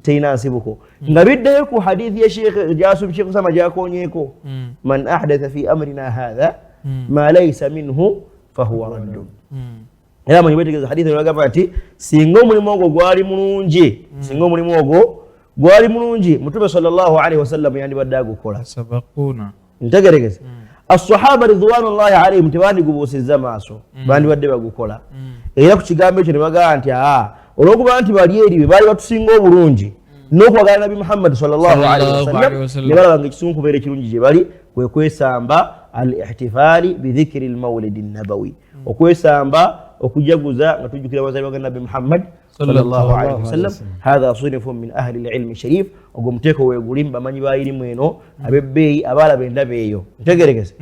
teyina nsibuko, nga biddayo ku hadithi ya Sheikh Jasub, Sheikh Usama gyakonyeeko, man ahdatha fi amrina hatha ma laysa minhu fahuwa raddun. Era amanyi betegereza hadithi bagamba nti singa omulimu ogwo gwali mulungi, singa omulimu ogwo gwali mulungi, Mutume sallallahu alaihi wasallam yandibadde agukola. Sabaquna. Ntegeregeze, assahaba ridwanullahi alaihim tebandigubuusizza maaso, bandibadde bagukola. Era ku kigambo ekyo ne bagamba nti aa, olwokuba nti bali eri be baali batusinga obulungi n'okwagala Nabi Muhammadi sallallahu alaihi wasallam, wasallam, ne balaba nga ekisinga okubeera ekirungi gye bali kwe kwesamba al ihtifaali bidhikiri lmaulidi nabawi, okwesamba okujaguza nga tujjukira abazaalibwa ga Nabi Muhammad sallallahu alaihi wasallam. Hatha sinifun min ahli lilmi sharif. Ogwo muteeko weeguli mu bamanyi ba irimu eno ab'ebbeeyi abaalaba endaba eyo. Ntegerekese,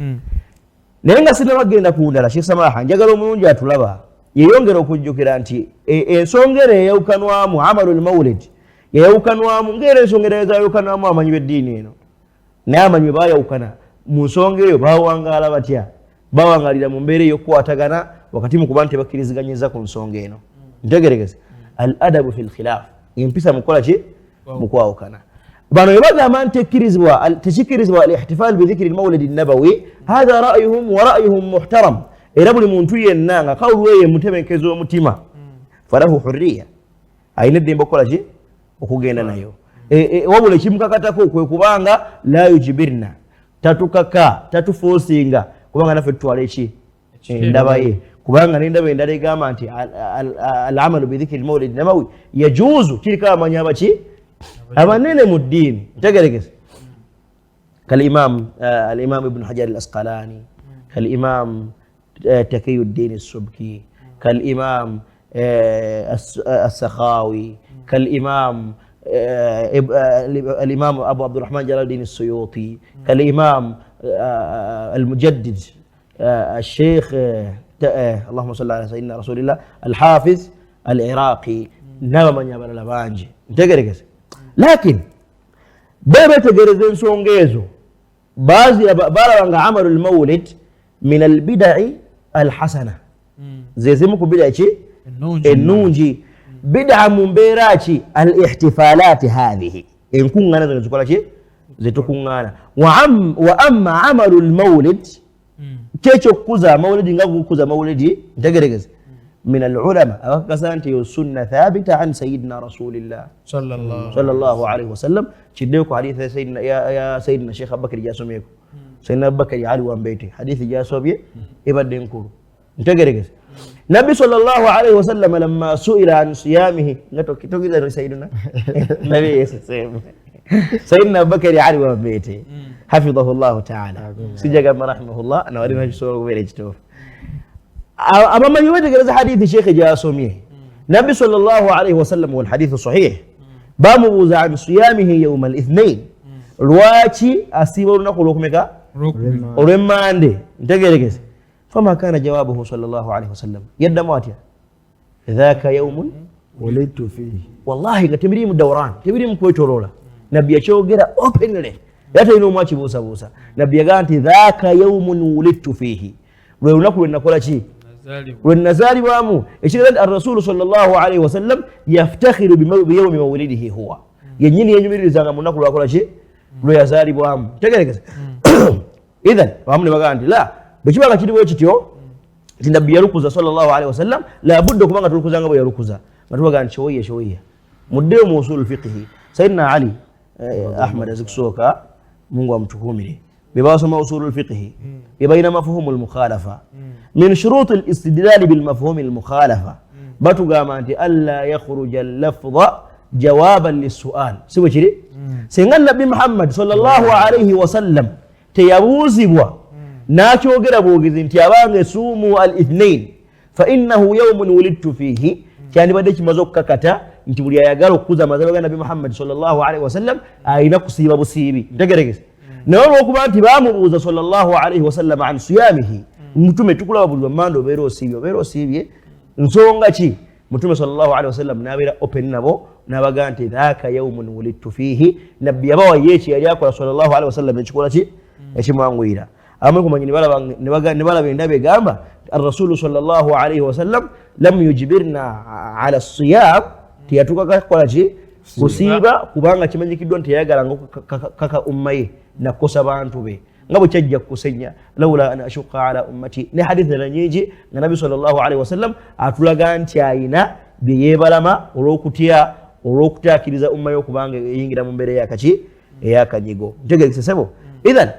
naye nga sinabagenda ku ndala, Sheikh Samaha, njagala omulungi atulaba yeyongera okujjukira nti ensonga eno eyawukanwamu, amalu lmawulid yayawukanwamu ngaera ensonga endala ezayawukanwamu amanyi b'eddiini eno. Naye amanyi bwe bayawukana mu nsonga eyo, bawangaala batya? Bawangalira mu mbeera ey'okukwatagana wakati mu kuba nti tebakkiriziganyiza ku nsonga eno. Ntegerekese, al adabu fi lkhilaf, empisa mukukola ki, mu kwawukana. Bano bwe bagamba nti tekikkirizibwa al ihtifal bidhikiri lmawulidi nabawi, hatha rayuhum wa rayuhum muhtaram. Era buli muntu yenna nga kawulu eyo emutebenkeza omutima, falahu hurriya, alina eddembe okukola ki, okugenda nayo. Wabula ekimukakatako kwe kubanga la yujibirna, tatukaka, tatuforcinga, kubanga naffe tutwala eki, endaba ye, kubanga nendaba endala egamba nti alamalu bidhikiri lmaulidi nabawi yajuuzu kiriko abamanyi abaki abanene mu ddiini. Ntegerekese, kalimam alimam Ibnu Hajar al Asqalani, kalimam Takiyuddin Subki, kalimam Assakhawi, kalimam الإمام أبو عبد الرحمن جلال الدين السيوطي، كالإمام المجدد الشيخ اللهم صل على سيدنا رسول الله الحافظ العراقي n'abamanyi abalala bangi. Ntegerekese, lakin be betegereza ensonga ezo, balaba nga amalu lmawulid min albidai alhasana, zezimu ku bida ki ennungi. Bida mu mbeera ki? Al ihtifalati hathihi, enkuŋŋaana zino zikola ki, zetukuŋŋaana. Wa amma amalu lmawulid, kyekyokukuza amawulidi nga gukuza amawulidi. Ntegerekeze, min alulama abakakasa nti eyo sunna thabita an sayidina rasulillah sallallahu alaihi wasallam. Kiddeyo ku hadithi ya sayidina Sheikh Abubakari gyasomyeko, sayidina Abubakari Ali Wambeete, hadithi gyasobye ebadde nkulu. Ntegerekeze, Nabbi sallallahu alaihi wasallam lamma suila an siyamihi, nga tokiza sayidina nabi yesesemu sayidina Abubakari Ali Wambeete hafidhahu llahu taala, sijagamba rahimahullah, nawalina kisobola okubeera ekituufu. Abamanyi betegereza hadithi shekhe gyasomye, Nabbi sallallahu alaihi wasallam, walhadithu sahih, bamubuuza an siyamihi yauma lithnain, lwaki asiiba olunaku olwokumeka, olwemmande. Ntegerekese, fama kana jawabuhu sallallahu alaihi wasallam? Yaddamu atya? Dhaka yaumun wulidtu fihi. Wallahi nga tebirimu dauran, tebirimu kwetoloola, Nabbi yakyogera openly, era talina omu akibuusabuusa. Nabbi yagamba nti dhaka yaumun wulidtu fihi, lwe lunaku lwe nakola ki, lwe nazaalibwamu. Ekitegeeza nti arrasulu sallallahu alaihi wasallam yaftakhiru biyaumi mawulidihi, huwa yennyini yenyumiririzanga mu lunaku lwakola ki, lwe yazaalibwamu. Tegerekese, ithan abamu ne bagamba nti la, bwe kiba nga kiriwo kityo nti Nabbi yalukuza sallallahu alaihi wasallam, labudde okuba nga tulukuza nga bwe yalukuza, nga tubaga nti showiya showiya. Muddeyo mu usul fiqhi, Sayidina Ali Ahmad azikusooka, Mungu amutukumire, be basoma usulu lfiqhi be balina mafuhumu lmukhalafa. Min shuruti listidlali bilmafhumi lmukhalafa, batugamba nti alla yakhruja llafdha jawaban lissual. Si bwe kiri? Singa Nabbi Muhammad sallallahu alaihi wasallam teyabuuzibwa n'akyogera bwogezi nti abange suumu al ithnain fa innahu yaumun wulidtu fihi, kyandibadde kimaze okukakata nti buli ayagala okukuza amazaalibwa ga Nabbi Muhammadi sallallahu alaihi wasallam alina kusiiba busiibi. Ntegeregese, naye olwokuba nti bamubuuza sallallahu alaihi wasallam an siyamihi, mutume tukulaba buli lwamanda obeera osiibye, obeera osiibye nsonga ki? Mutume sallallahu alaihi wasallam n'abeera open nabo n'abagaa nti dhaka yaumun wulidtu fiihi. Nabbi yabawa ye kye yali akola sallallahu alaihi wasallam ekikola ki ekimwanguyira. Abamu kumanyi ne balaba endaba egamba arrasulu sallallahu alaihi wasallam lam yujibirna ala siyam, teyatuuka kakola ki kusiiba, kubanga kimanyikiddwa nti yayagalanga kaka umma ye nakukosa bantu be nga bwe kyajja kukusenya laula an ashuqa ala ummati. Ne hadithi endala nyingi nga Nabbi sallallahu alaihi wasallam atulaga nti ayina bye yeebalama olw'okutya olw'okutaakiriza umma ye okubanga eyingira mu mbeera eyakaki eyakanyigo. Ntegerekese sebo. Ithan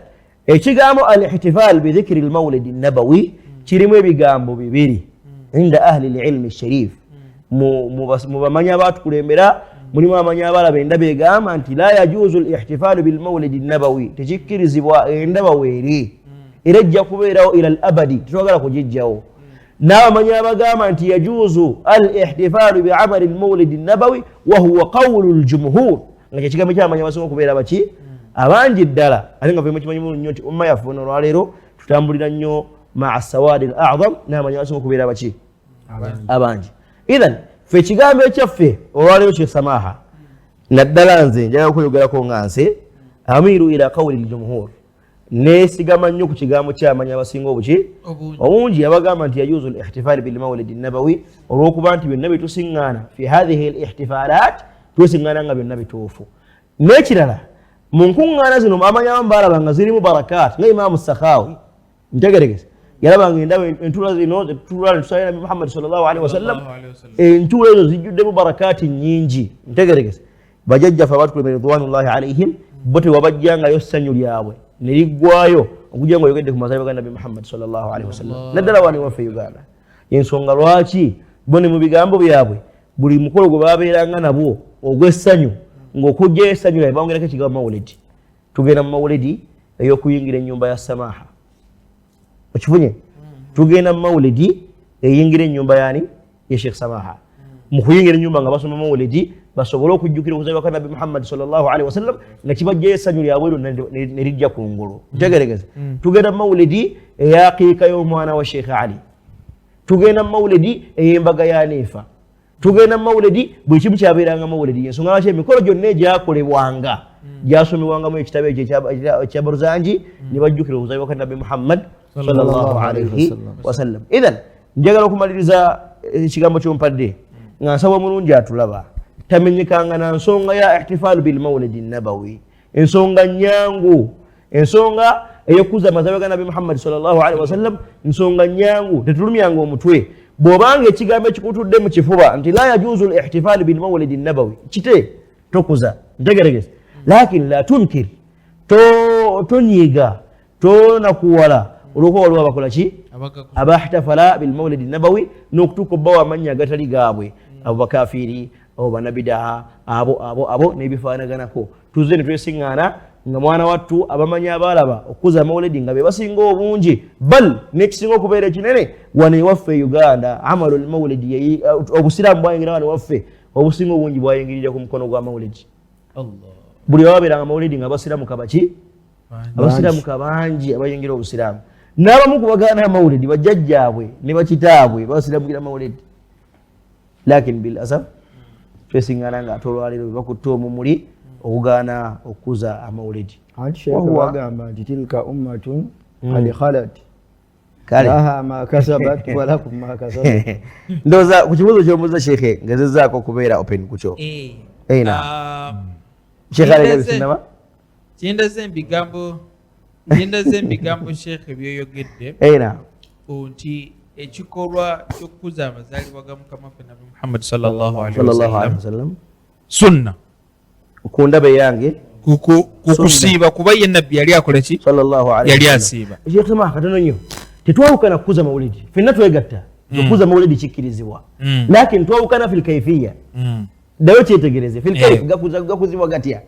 ekigambo al ihtifal bidhikri lmaulidi nabawi kirimu ebigambo bibiri inda ahli lilmi sharif. Mu bamanyi abatukulembera mulimu abamanyi abalaba endaba egamba nti la yajuzu lihtifalu bilmaulidi nabawi, tekikkirizibwa, endaba weeri era ejja kubeerawo ila al abadi, tetwagala kugijjawo. N'abamanyi abagamba nti yajuzu al ihtifalu biamali lmaulidi nabawi wahuwa qawulu ljumhur, nga kyekigambo kyabamanyi abasinga okubeera baki abangi ddala, ate nga mukimanyi nnyo nti umma yaffe ono olwaleero tutambulira nnyo maa sawadi al azam, n'abamanyi abasinga okubeera baki abangi. Ithan ffe ekigambo ekyaffe olwaleero kyesamaha naddala nze njagala okweyogerako nga nse amiru ila qawuli ljumhur, nesigama nnyo ku kigambo kyamanyi abasinga obuki obungi abagamba nti yajuzu lihtifali bilmaulidi nabawi, olwokuba nti byonna byetusiŋŋaana fi hathihi lihtifalat twesiŋŋaana nga byonna bituufu. N'ekirala mu nkuŋŋaana zino amanyi abamu balaba nga zirimu barakat, nga Imamu Sakhawi ntegeregese yalabanga endaba entuula zino zetutula netusala Nabi Muhammad sallallahu alaihi wasallam, entuula ezo zijjuddemu barakaati nnyingi. Ntegeregese bajjajjaffe abatukulembera ridwanullahi alaihim bo tewabajjangayo ssanyu lyabwe ne liggwayo okujja nga oyogedde ku mazaalibwa ga Nabi Muhammad sallallahu alaihi wasallam, naddala wano ewaffe Uganda. Ensonga lwaki bo ne mu bigambo byabwe buli mukolo gwe babeeranga nabwo ogw'essanyu ng'okujjayo essanyu lyabwe bongerako ekigambo mawuledi. Tugenda mu mawuledi ey'okuyingira ennyumba ya Samaha, okifunye? Tugenda mu mawuledi eyingira ennyumba yani ye Sheikh Samaha. Mu kuyingira ennyumba nga basoma mawuledi basobole okujjukira okuzaalibwa kwa Nabbi Muhammad sallallahu alaihi wasallam nga kibajjayo essanyu lyabwe lyonna ne lijja ku ngulu. Ntegeregeze. Tugenda mu mawuledi eyaqiika y'omwana wa Sheikh Ali, tugenda mu mawuledi ey'embaga ya Niifa, tugenda mu mawuledi buli kimu kyabeeranga mawuledi. Ensonga lwaki emikolo gyonna egyakolebwanga gyasomebwangamu ekitabo ekyo ekya Barzanji ne bajjukira okuzaalibwa kwa Nabbi Muhammad sallallahu alaihi wasallam. Ithan njagala okumaliriza ekigambo kyompadde nga nsaba omulungi atulaba tamenyekanga na nsonga ya ihtifalu bilmaulidi nabawi. Ensonga nyangu, ensonga eyokuza amazaalibwa ga Nabbi Muhammad sallallahu alaihi wasallam nsonga nyangu, tetulumyanga omutwe. Bw'obanga ekigambo ekikutudde mu kifuba nti la yajuzu lihtifalu bilmaulidi nabawi, kite tokuza, ntegeregese, lakin la tunkir, tonyiiga, tonakuwala olwokuba waliwo abakola ki abahtafala bilmaulidi nabawi n'okutuuka obbawo amannya agatali gaabwe, abo bakafiiri, abo banabidaa, abo abo abo n'ebifaanaganako. Tuzze ne twesiŋŋaana nga mwana wattu abamanyi abaalaba okukuza amawuledi nga be basinga obungi, bal n'ekisinga okubeera ekinene wano ewaffe e Uganda amalu lmawuledi, obusiraamu bwayingira wano ewaffe obusinga obungi bwayingirira ku mukono gw'amawuledi. Buli wababeeranga amawuledi nga abasiraamu kabaki abasiraamu kabangi abayingira obusiraamu, n'abamu ku bagaana amawuledi bajjajjaabwe ne bakitaabwe basiramukira amawuledi. Lakin bil asaf twesiŋŋaana nga ate olwaleero bwe bakutte omumuli okugaana okukuza amawuledi. Anti sheekh bagamba nti tilka ummatun qad khalat laha ma kasabat walakum ma kasabat. Ndowooza ku kibuuzo ky'omubuuza sheekhe ngezezzaako okubeera open ku kyo. Sheekhe alega bisinaba kindaze embigambo sheekhe byoyogedde nti ekikolwa ky'okukuza amazaalibwa ga Mukama waffe Nabbi Muhammad sallallahu alaihi wasallam sunna ku ndaba eyange kukusiiba, kuba ye Nabbi yali akola ki yali asiiba. Sheikh Samaha katono nnyo, tetwawukana kukuza mawulidi, ffenna twegatta okukuza mawulidi kikkirizibwa, lakini twawukana fil kaifiya. Ddayo kyetegereze fil kaif gakuzibwa gatya,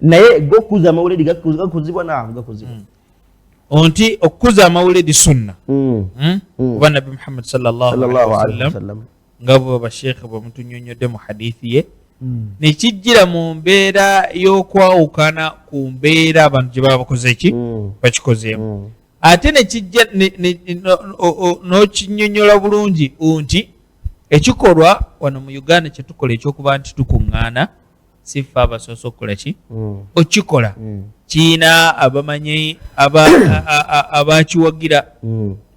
naye gokukuza amawulidi gakuzibwa naamu gakuzibwa. Nti okukuza amawulidi sunna kuba Nabbi Muhammad sallallahu alaihi wasallam nga bwe basheekhe bwe mutunyonnyodde mu hadithi ye, nekijjira mu mbeera y'okwawukana ku mbeera abantu gye baba bakoze ki bakikozeemu, ate nekijja n'okinyonnyola bulungi nti Ekikolwa wano mu Uganda kyetukola ekyokuba nti tukuŋŋaana, si ffe abasoose okukola ki okikola. Kiina abamanyi abakiwagira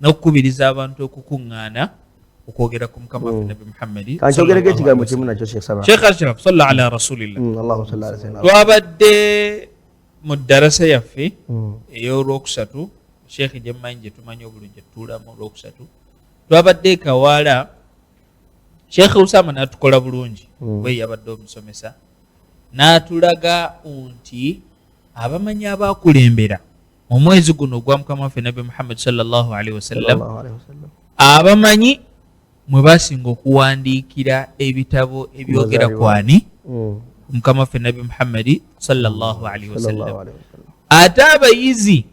n'okukubiriza abantu okukuŋŋaana okwogera ku mukama waffe Nabbi Muhammadi. Kankyogereko ekigambo kimu nakyo, Sheikh Sabah. Sheikh Ashraf, salla ala rasulillah. Allahumma salli ala sayyidina. Twabadde mu ddarasa yaffe ey'olwokusatu, Sheikh gyemmanyi, gye tumanyi obulungi, tutuulamu olwokusatu. Twabadde e Kawaala, Sheikh Usama n'atukola bulungi. We yabadde omusomesa n'atulaga nti abamanyi abakulembera omwezi guno ogwa mukama waffe Nabbi Muhammad sallallahu alaihi wasallam, Sallallahu alaihi wasallam. abamanyi mwe basinga okuwandiikira ebitabo ebyogera Mazaalibwa. kwani mukama waffe Nabbi Muhammadi sallallahu alaihi wasallam. Sallallahu alaihi wasallam. Ate abayizi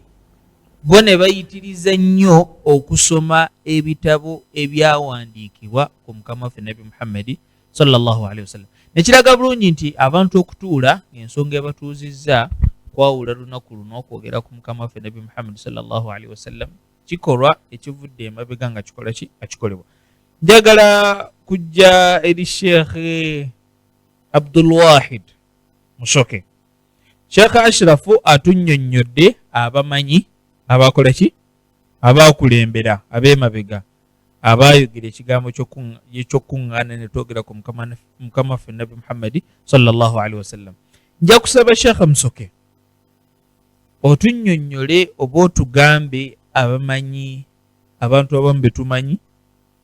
bo ne bayitiriza nnyo okusoma ebitabo ebyawandiikibwa ku mukama waffe Nabbi Muhammadi sallallahu alaihi wasallam, nekiraga bulungi nti abantu okutuula ng'ensonga ebatuuzizza kwawula lunaku luno okwogera ku mukama waffe Nabbi Muhammadi sallallahu alaihi wasallam, kikolwa ekivudde emabega nga kikola ki, nga kikolebwa. Njagala kujja eri Sheekh Abdulwahid Musoke. Sheekh Ashrafu atunnyonnyodde abamanyi abakola ki, abakulembera ab'emabega abayogera ekigambo ekyokuŋŋaana ne twogera ku mukama waffe Nabbi Muhammadi sallallahu alaihi wasallam. Nja kusaba Sheekh Musoke otunnyonnyole oba otugambe abamanyi, abantu abamu betumanyi,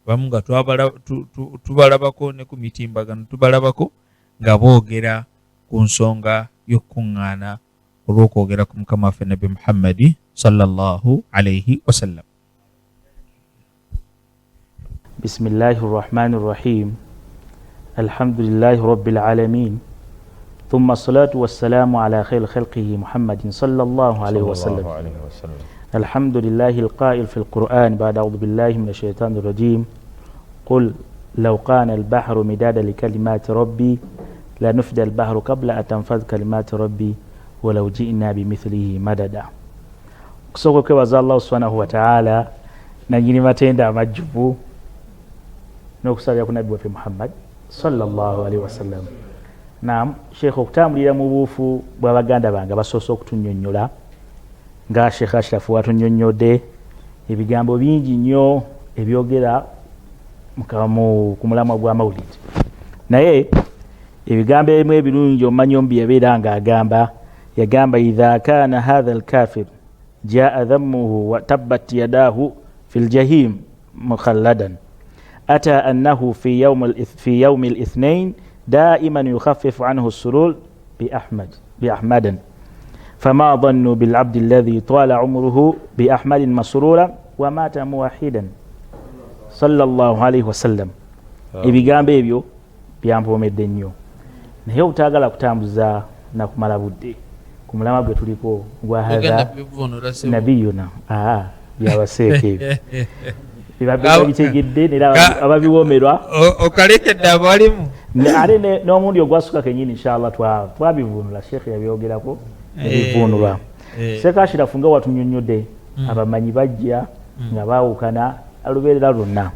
abamu nga tubalabako ne ku mitimbagano, tubalabako nga boogera ku nsonga y'okukuŋŋaana olw'okwogera ku mukama waffe Nabbi Muhammadi sallallahu alaihi wasallam. بسم الله الرحمن الرحيم، الحمد لله رب العالمين، ثم الصلاة والسلام على خير خلقه محمد صلى الله عليه وسلم. عليه وسلم. الحمد لله القائل في القرآن بعد أعوذ بالله من الشيطان الرجيم: قل لو كان البحر مدادا لكلمات ربي لنفد البحر قبل أن تنفذ كلمات ربي ولو جئنا بمثله مددا. Okusooka okwebaza Allahu subhanahu wataala nanyini matenda amajjuvu, n'okusalira ku nabbi waffe Muhammad sallallahu alaihi wasallam. Nam Sheekh, okutambulira mu buufu bw'abaganda bange abasoose okutunnyonnyola, nga Sheekh Ashrafu watunnyonnyodde ebigambo bingi nnyo ebyogera ku mulamwa gwa mawulid, naye ebigambo ebimu ebirungi omumanyi omu bye yabeera ng'agamba, yagamba: idha kana hatha alkafir jaa dhammuhu wa tabbat yadahu fi ljahim mukhalladan ata annahu fi yaumi lithnain daiman yukhaffifu anhu surur biahmad biahmadan fama dhannu bilabdi alladhi tala umruhu biahmadin masrura wamata muwahidan sallallahu alaihi wasallam. Ebigambo ebyo byampoomedde nnyo, naye obutaagala kutambuza nakumala budde ku mulamwa gwe tuliko gwa Ogenda hatha bivvuunula, ssebo. Nabiyuna byabaseeko ebyo bibadde bitegedde nera ababiwoomerwa. Okalekedde abalimu. Ate n'omundi ogwasuka kenyini inshallah twabivvuunula, sheekhe yabyogerako nebivvuunulwa. Sheekh Ashirafu nga watunyonnyodde, abamanyi bajja nga baawukana alubeerera lwonna.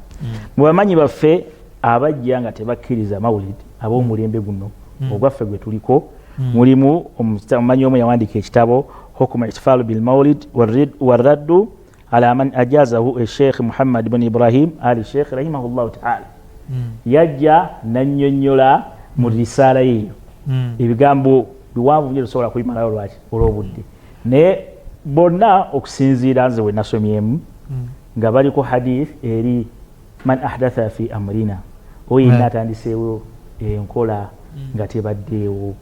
Mu bamanyi baffe abajja nga tebakkiriza mawulid ab'omulembe guno ogwaffe gwe tuliko, mulimu omumanyi omu yawandiika ekitabo hukmu ihtifalu bilmaulid warraddu ala man ajazahu, esheikh Muhammad bun Ibrahim Ali Sheikh rahimahullahu taala. Yajja nannyonnyola mu risaala yeeyo ebigambo biwanvu nyo, tosobola kubimalayo lwaki olw'obudde, naye bonna okusinziira nze we nasomyemu nga baliko hadith eri man ahdatha fi amrina, oyo yenna atandiseewo enkola nga tebaddeewo,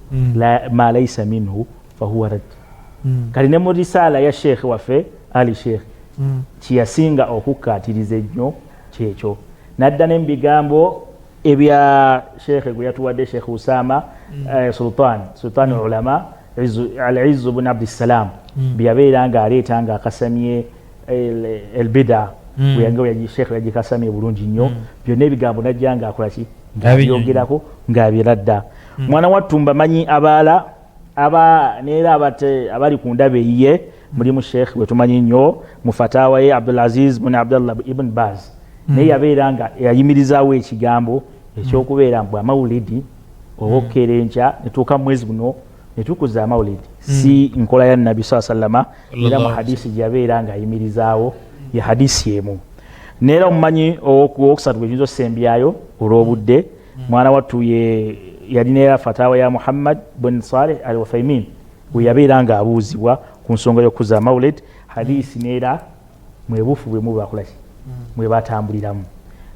ma laisa minhu fahuwa rad. Kati ne mu risaala ya sheekhe waffe Ali Sheekh, kyeyasinga okukkaatiriza ennyo kyekyo, nadda ne mu bigambo ebya sheekhe gwe yatuwadde, Sheekh Usama, sultan ulama Al-Izzu bun Abdissalam, byeyabeera ng'aleeta ng'akasamye elbida, nga sheekhe yagikasamye bulungi nnyo. Byonna ebigambo najja ng'akola ki, ng'abyogerako ng'abiradda. Mwana wattu mbamanyi abaala aba neera abali ku ndaba eyiye, mulimu sheekh gwe tumanyi nnyo mu fatawa ye, Abdulaziz bun Abdallah ibn Baz. Naye yabeera nga yayimirizaawo ekigambo ekyokubeera mbu amawulidi oba okukeera enkya netuuka mu mwezi guno netukuza amawulidi, si nkola ya Nabbi saa sallama. Era mu hadisi gye yabeera nga ayimirizaawo ye hadisi emu. Neera omumanyi owokusatu gwe tuyinza osembyayo olw'obudde, mwana wattu ye yalina era fatawa ya Muhammad bun Saleh al Uthaimin, we yabeera nga abuuzibwa ku nsonga y'okukuza amawulid, hadisi neera mwebuufu bwe mubakolaki mwe batambuliramu.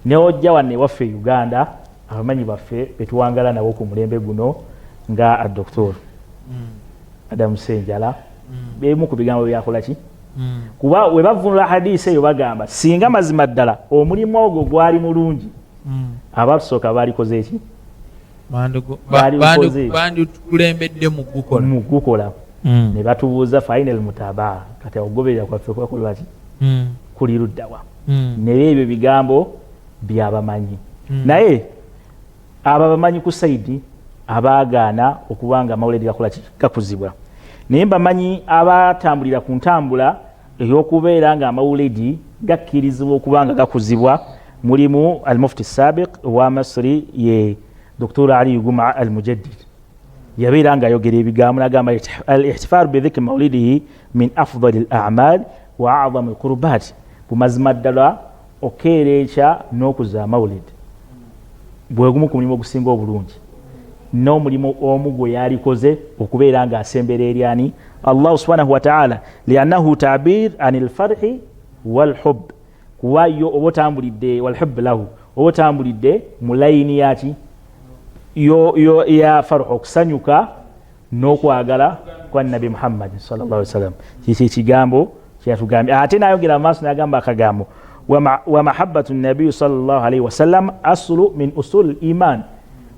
Neojja wano ewaffe e Uganda, abamanyi baffe betuwangala nabo ku mulembe guno nga adoktor Adamu Senjala, bemu ku bigambo byakolaki, kuba we bavunula hadisi eyo bagamba singa mazima ddala omulimu ogwo gwali mulungi, abatusooka balikoze eki? Banditukulembedde mu gukola. Mu gukola. Ne batubuuza final mutabaa, kati okugoberera kwaffe kwakolwaki, kuli luddawa? Naye ebyo bigambo byabamanyi. Naye abo abamanyi ku side abaagaana okuba nga amawuledi gakola ki, gakuzibwa, naye mbamanyi abatambulira ku ntambula ey'okubeera nga amawuledi gakkirizibwa okuba nga gakuzibwa. Mulimu Almufti Sabiq owa Masri, ye Dr Ali Guma Al Mujaddid, yabeera nga ayogera ebigambo nagamba al ihtifalu bidhikri maulidihi min afdali al amal wa azami al qurbat. Bumazima ddala okeera ekya n'okuza amawulid bwegumu ku mulimu ogusinga obulungi n'omulimu omu gwe yalikoze okubeera ng'asembera eri ani? Allahu subhanahu wataala, liannahu tabir an lfarhi walhub, kuba yo oba otambulidde walhub lahu, oba otambulidde mu layini yaki yo ya farhu, okusanyuka n'okwagala kwa Nabi Muhammadi sallallahu alaihi wasallam. Kiki ekigambo kyeyatugambye? Ate nayogera maaso nagamba akagambo wa mahabbatu nabiyi sallallahu alaihi wasallam aslu min usul iman.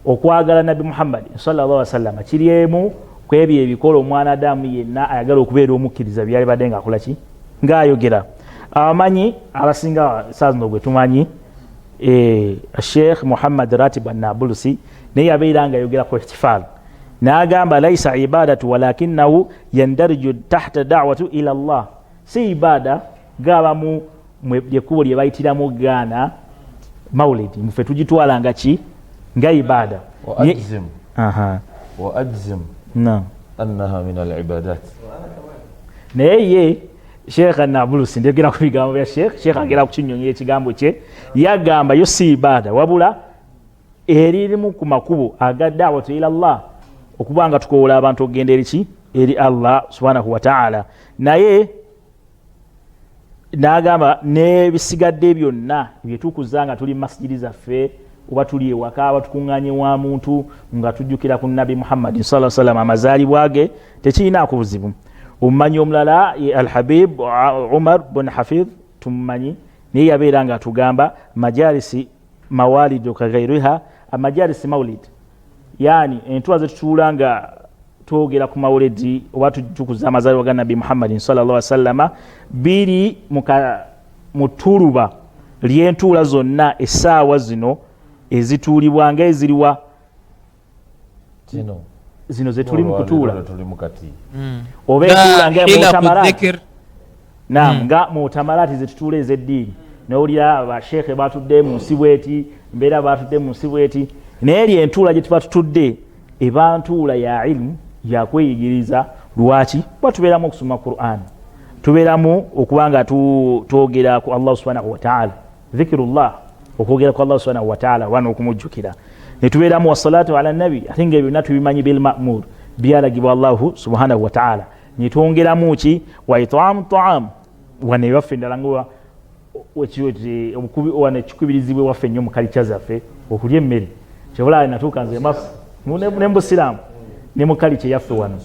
Okwagala Nabi Muhammadi sallallahu alaihi wasallam kiri emu ku ebyo ebikola omwana adamu yenna ayagala okubeera omukkiriza byalibadde ngaakola ki ngaayogera. Abamanyi abasinga saa zino gwe tumanyi, Sheikh Muhammad Ratib Anabulusi, naye yabeera nga ayogera ku ihtifal n'agamba laisa ibadatu walakinahu yandariju tahta dawatu ila llah. Si ibada gaabamu lyekkubo lye bayitiramu gaana maulid, mufe tugitwala nga ki? Nga ibada. وأجزم وأجزم أنها من العبادات. Naye ye Sheekh Nabulusi, ndegera ku bigambo bya Sheekh agera kukinyonyola ekigambo kye, yagamba yo si ibada wabula eririmu ku makubo aga dawatu ila llah, okuba nga tukowoola abantu okugenda eriki? Eri Allah subhanahu wataala. Naye n'agamba n'ebisigadde byonna byetukuza nga tuli mumasijidi zaffe oba tuli ewaka oba tukuŋŋanye wa muntu nga tujjukira ku Nabi Muhammadi saa sallam amazaalibwa ge, tekirinaako buzibu. Omumanyi omulala ye Alhabib Umar bun Hafidh, tumumanyi, naye yabeera nga atugamba majalisi mawalidu kagairiha amajalisi maulid, yani entuula zetutuula nga twogera ku mawuledi oba tukuza amazaalibwa ga Nabbi Muhammadin sallallahu wasallama, biri mu ttuluba ly'entuula zonna essaawa zino ezituulibwa nga eziriwa zino zetuli mu kutuula oba entuula nga mutamarati nam nga mutamarati zetutuula ez'eddiini, nowulira basheekhe batudde mu nsi bweti, mbeera batudde mu nsi bweti. Naye eri entuula gye tuba tutudde eba ntuula ya ilimu, yakweyigiriza. Lwaki? Kuba tubeeramu okusoma Quran, tubeeramu okuba nga twogera ku Allah subhanahu wataala, dhikirullah, okwogera ku Allah subhanahu wataala oba n'okumujjukira, netubeeramu wassalatu ala nabi. Ate nga ebyo byonna tubimanyi bilmamur, byalagibwa Allahu subhanahu wataala. Netwongeramu ki? Wa itaamu taamu. Wano ewaffe endala nga wano ekikubirizibwa ewaffe nnyo mu kalica zaffe okulya emmere. Kyebulala natuuka nze ne mubusiraamu ne mu kalica eyaffe wano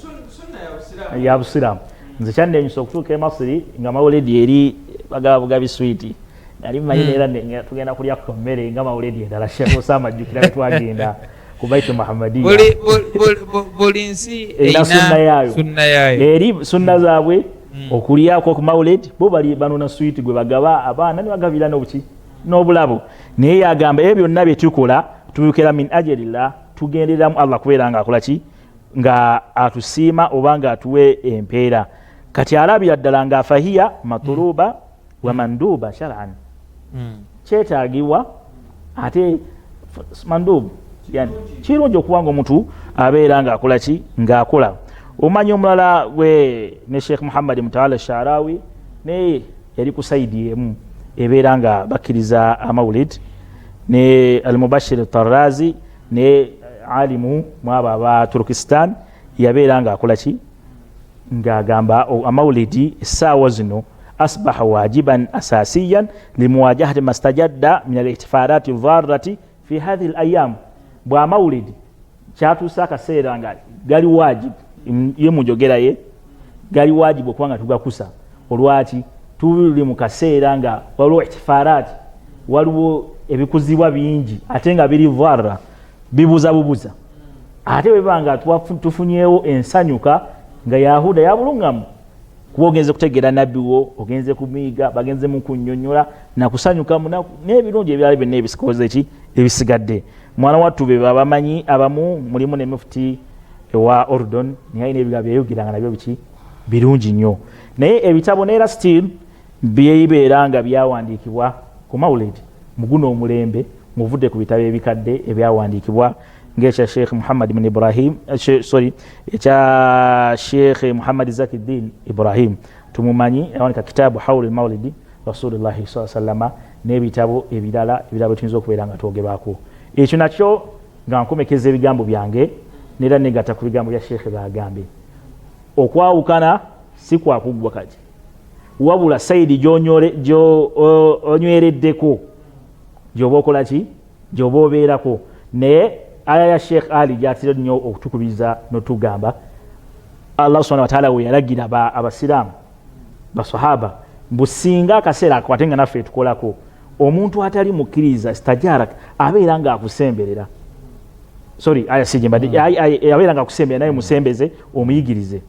ya busiraamu, nze kyannenyusa okutuuka e Masiri nga mawuledi eri bagaba bugabi switi. Nali mmanyi neera tugenda kulya ku mmere nga mawuledi endala. Sheekh Osama, jjukira twagenda ku Baitu Muhammadiya. Buli nsi erina sunna yaayo. Eri sunna zaabwe okulyako ku mawuledi, bo bali banona switi gwe bagaba abaana ne bagabira n'obuki n'obulabo. Naye yagamba ebyo byonna bye tukola tubikera min ajalillah, tugendereramu Allah kubeera nga akola ki? Nga atusiima oba nga atuwe empeera. Kati alabira ddala nga fahiya matuluba wa manduba sharan. Kyetaagibwa ate mandub, yani kirungi okuba nga omuntu abeera ng'akola ki, ng'akola. Omanyi omulala gwe ne Sheikh Muhammad Mutawala Sharawi naye yali ku saidi emu ebeera nga bakkiriza amawulid, ne Almubashir Tarazi ne alimu mwabo aba Turkistan yabeera ng'akola ki, ng'agamba amawulidi essaawa zino asbaha wajiban asasiyan limuwajahati mastajadda min alihtifarati dharati fi hathihi al ayam. Bwa mawulidi kyatuuse akaseera nga gali wajibu, ye munjogera ye gali wajibu okuba nga tugakusa. Olwaki? Tuli mu kaseera nga waliwo ihtifarati, waliwo ebikuzibwa bingi ate nga biri dharra, bibuza bubuza. Ate bweba nga tufunyeewo ensanyuka nga yahuda yabulungamu, kuba ogenze kutegeera nabbi wo, ogenze kumiiga, bagenze mu kunnyonnyola nakusanyuka n'ebirungi ebirala byonna ebisikoze ki ebisigadde. Mwana wattu be babamanyi abamu mulimu ne mufti ewa Ordon, naye alina ebigambo byeyogeranga nabyo biki birungi nnyo. Naye ebitabo neera still byebibeera nga byawandiikibwa ku mawulid mu guno omulembe, muvudde ku bitabo ebikadde ebyawandiikibwa ng'ekya Sheikh Muhammad bin Ibrahim, sorry, ekya Sheikh Muhammad Zakiddin Ibrahim tumumanyi, awandika kitabu hawli mawlidi Rasulillahi sallallahu alaihi wasallam n'ebitabo ebirala ebirala bye tuyinza okubeera nga twogerwako. Ekyo nakyo nga nkomekeza ebigambo byange neera negatta ku bigambo bya Sheikh bagambye, okwawukana si kwakuggwa kati, wabula saidi gy'onywereddeko gy'oba okola ki, gy'oba obeerako. Naye aya ya Sheikh Ali gyatera nnyo okutukubiriza n'otugamba, Allah subhanahu wa ta'ala we yalagira abasiraamu basahaba mbu singa akaseera ako ate nga naffe tukolako, omuntu atali mukkiriza stajarak abeera ng'akusemberera, sorry aya si gyembadde, abeera ng'akusemberera naye musembeze omuyigirize.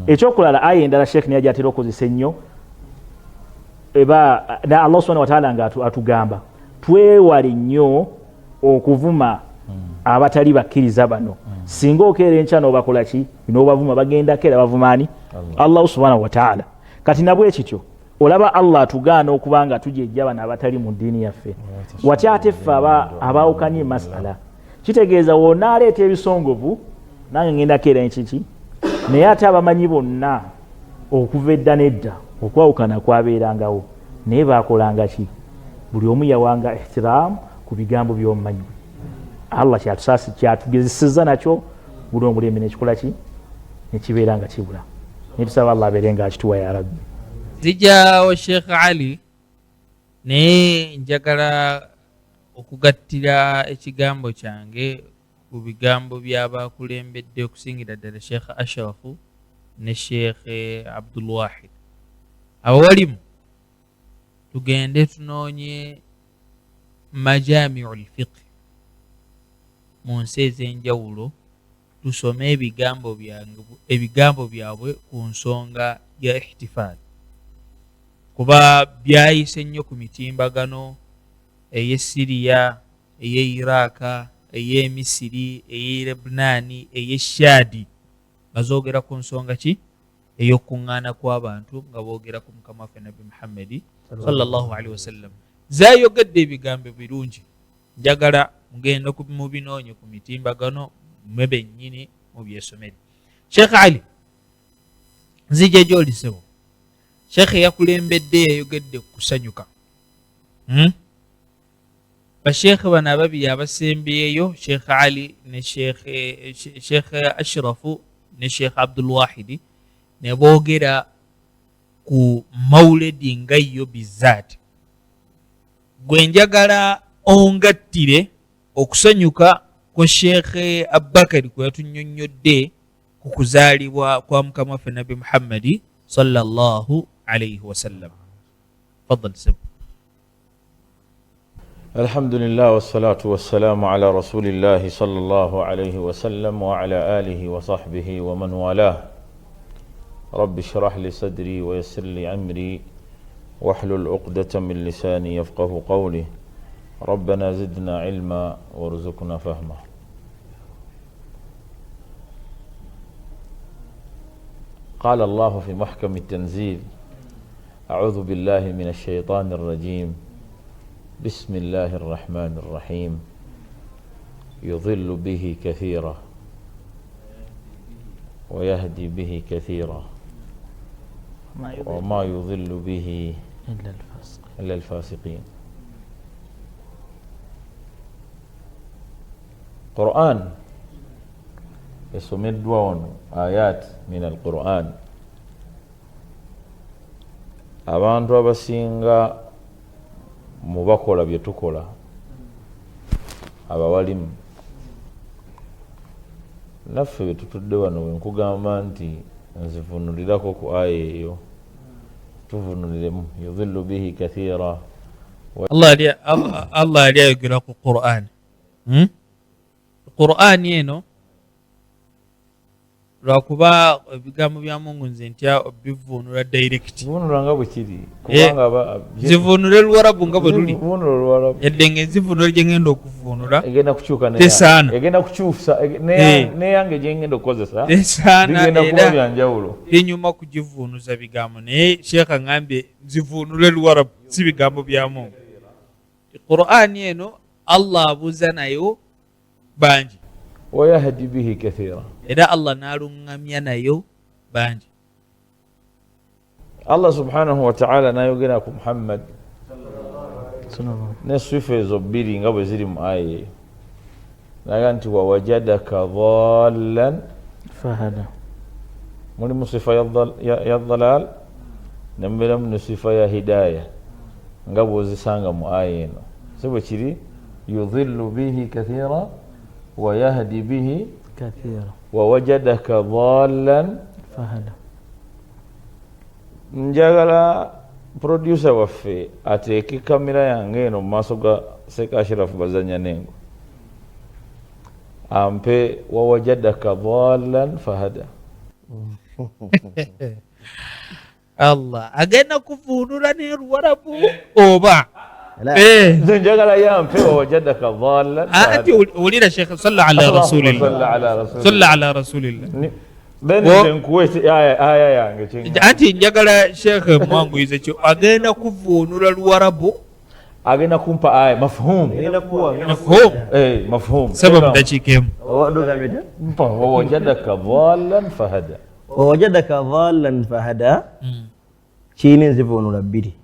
Ekyokulala aya endala Sheikh naye gyatera okukozesa ennyo eba na Allah subhanahu wa ta'ala nga atugamba twewale nnyo okuvuma abatali bakkiriza bano. Singa okeera enkya n'obakola ki, n'obavuma, bagenda keera bavumaani Allah subhanahu wa ta'ala. Kati nabwe kityo olaba Allah atugaana okuba nga tujejja bano abatali mu ddiini yaffe, watya ate ffe abaawukanye masala. Kitegeeza wonaleeta ebisongovu nange ngenda keera enkiki. Naye ate abamanyi bonna okuva edda n'edda okwawukana kwabeerangawo, naye baakolanga ki? Buli omu yawanga ihtiramu ku bigambo by'omumanyi. Allah kyatugezesezza nakyo guno omulembe nekikola ki, nekibeera nga kibula. Naye tusaba Allah abeere nga akituwa ya Rabbi. Nzijawo Sheikh Ali, naye njagala okugattira ekigambo kyange ku bigambo by'abakulembedde okusingira ddala Sheikh Ashrafu ne Sheikh Abdul Wahid. Abawalimu tugende tunoonye majamiu lfiqh mu nsi ez'enjawulo, tusome ebigambo byabwe ku nsonga ya ihtifal, kuba byayise nnyo ku mitimbagano ey'e Syria, ey'e Iraq, ey'e Misiri, ey'e Lebanon, ey'e Shadi, nga zoogera ku nsonga ki ey'okuŋŋaana kw'abantu nga boogera ku mukama waffe Nabbi Muhammadi sallallahu alaihi wasallam. Zayogedde ebigambo birungi, njagala mugenda mubinoonye ku mitimbagano mwe bennyini mubyesomere. Sheikh Ali, nzija gy'oli ssebo. Sheikh yakulembedde yayogedde ku kusanyuka. Basheekhe bano ababiri abasembyeyo, Sheikh Ali ne Sheikh Ashrafu ne Sheikh Abdul Wahidi, ne boogera ku mauledi nga yo bizaati. Gwe njagala ongattire okusanyuka kwa Sheikh Abubakari kwe yatunnyonnyodde ku kuzaalibwa kwa mukama waffe Nabbi Muhammadi sallallahu alaihi wasallam. Fadhal sebo. Alhamdulillah wassalatu wassalamu ala rasulillahi sallallahu alayhi wasallam wa ala alihi wa sahbihi wa man walah. Rabbi shrah li sadri wa yassir li amri wahlul uqdatan min lisani yafqahu qawli. Rabbana zidna ilma warzuqna fahma. قال الله في محكم التنزيل: أعوذ بالله من الشيطان الرجيم. بسم الله الرحمن الرحيم يضل به كثيرا ويهدي به كثيرا وما يضل به إلا الفاسقين. Quran esomeddwa wano, ayat min al Quran. Abantu abasinga mu bakola bye tukola abawalimu naffe bwe tutudde wano, bwe nkugamba nti nzivunulirako ku aya eyo, tuvunuliremu yudhillu bihi kathira. Allah yali ayogera ku Quran. Qur'ani eno lwakuba ebigambo bya Mungu nze ntya bivvuunula direct. Vvuunula nga bwe kiri, kubanga Nzivuunule Luwarabu nga bwe luli. Vvuunula Oluwarabu. Yadde nga enzivuunula gye ngenda okuvuunula egenda kukyuka tesaana. Egenda kukyusa neyange gye ngenda okukozesa tesaana, bigenda kuba era bya njawulo. Binyuma kugivuunuza bigambo, naye Sheikh angambye nzivuunule Luwarabu, si bigambo bya Mungu. Qur'ani eno Allah abuuza nayo bangi. Wayahdi bihi kathira. Era Allah n'aluŋŋamya nayo bangi. Allah subhanahu wa ta'ala n'ayogera ku Muhammad ne sifa ezo bbiri nga bwe ziri mu aya eyo. N'agamba nti wawajadaka dhallan fahada. Mulimu sifa ya dhalal ne mubeeramu ne sifa ya hidaya nga bw'ozisanga mu aya eno. Si bwe kiri? Yudhillu bihi kathira wa yahdi bihi kathira wa wajadaka dhallan fahada. Njagala producer waffe ateeke kamera yange eno mu maaso ga Sheikh Ashraf Bazanya Nengo, ampe wawajadaka dhallan fahada. Allah agenda kuvuunula ne Luwarabu oba? Nze njagala yampe wawajadaka dhallan fahada. Anti owulira Sheikh, salla ala rasulillah. Salla ala rasulillah. Salla ala rasulillah. Then nze nkuwe aya yange kyenga. Anti njagala Sheikh mwanguyize kyo, agenda kuvuunula Luwarabu, agenda kumpa aya mafhum. Agenda kuwa mafhum. Mafhum. Sababu dakika emu. Mpa wawajadaka dhallan fahada. Wawajadaka dhallan fahada. Kirina enzivuunula bbiri.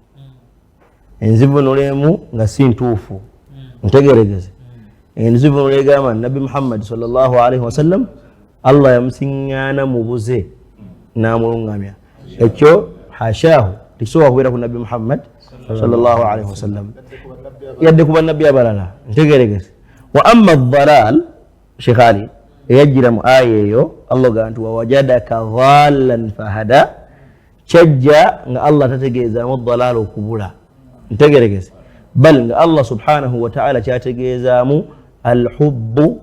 Enzivuunula emu nga si ntuufu. Ntegeregeze. Enzivuunula egamba Nabbi Muhammad sallallahu alaihi wasallam Allah yamusiŋŋaana mu buze n'amuluŋŋamya. Ekyo hashahu tekisobola kubeera ku Nabbi Muhammad sallallahu alaihi wasallam, yadde ku bannabbi abalala. Ntegeregeze. Wa amma dhalal, Sheikh Ali eyajjira mu aya eyo Allah agamba nti wawajadaka dhallan fahada, kyajja nga Allah tategeezaamu dhalal okubula. Ntegeregeze. Bal nga Allah subhanahu wa ta'ala kyategeezaamu alhubbu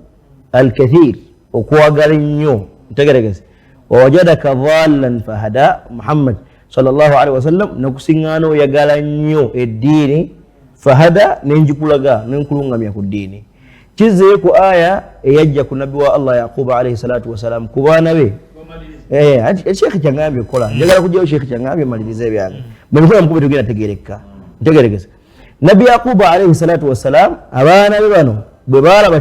alkathir, okwagala ennyo. Ntegeregeze. Wawajadaka dhallan fahada, Muhammad sallallahu alaihi wasallam nakusiŋŋaana oyagala nnyo eddiini, fahada nenjikulaga nenkulungamya ku ddiini. Kizzeeyo ku aya eyajja ku nabbi wa Allah Yaquba alaihi salatu wasalam ku baana be. Sheikh kyangambye okukola, njagala kujjayo Sheikh kyangambye malirize ebyange. Bwe nkola mukube tugenda tegerekka. Ntegerekese. Nabbi Yaquba alaihi salatu wasalam abaana be bano bwe baalaba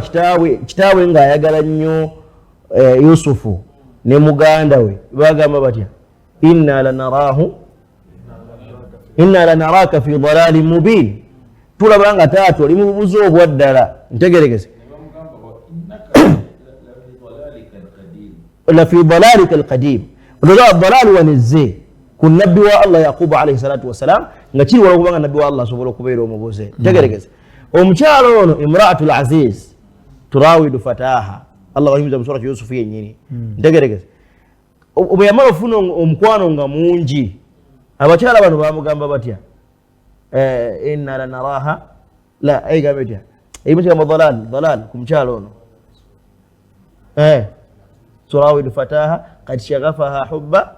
kitaabwe ng'ayagala nnyo Yusufu ne muganda we, bagamba batya? Inna lanarahu, inna lanaraka fi dhalalin mubin. Tulaba nga taata oli mu bubuze obwa ddala. Ntegerekese. La fi dhalalika alqadim. Olaba dhalal wanizze ku nabbi wa Allah Yaquba alayhi salatu wasalam, nga kiri wala kubanga nabbi wa Allah asobola okubeera omubuze. Ntegerekese. Omukyalo ono Imra'atul Aziz turawidu fataha, Allah wahimiza mu surati Yusufu yennyini. Ntegerekese. Bwe yamala okufuna omukwano nga mungi, abakyala bano bamugamba batya? Inna lanaraha la egamba etya? Erimu kigambo dhalal, dhalal ku mukyalo ono. Turawidu fataha qad shaghafaha hubba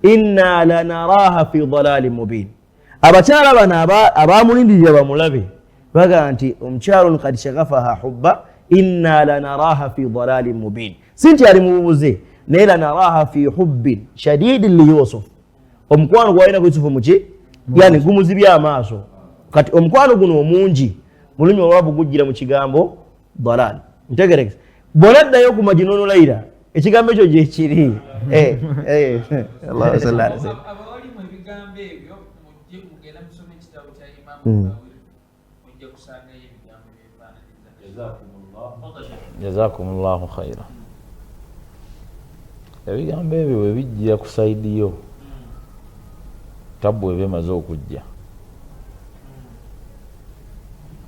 inna lanaraha fi dhalalin mubin. Abakyala bano abamulindirira bamulabe bagamba nti omukyalo ono qad shaghafaha hubba inna lanaraha fi dhalalin mubin. Si nti ali mu bubuze, naye lanaraha fi hubbin shadidin li Yusuf. Omukwano gwalina ku Yusufu muki? Yani gumuzibye amaaso. Kati omukwano guno omungi mu lulimi olwavu gujjira mu kigambo dalal. Ntegerekese. Bw'onaddayo ku Majnun Layla, ekigambo ekyo gye kiri. Allahumma salli ala sayyidina. Abawalimu ebigambo ebyo mujje mugenda musome ekitabo kya Imam Bawiri, mujja kusangayo ebigambo ebyefaananyiriza. Jazakumullahu khaira. Ebigambo ebyo bwe bijjira ku sayidi yo, tabbu eba emaze okujja.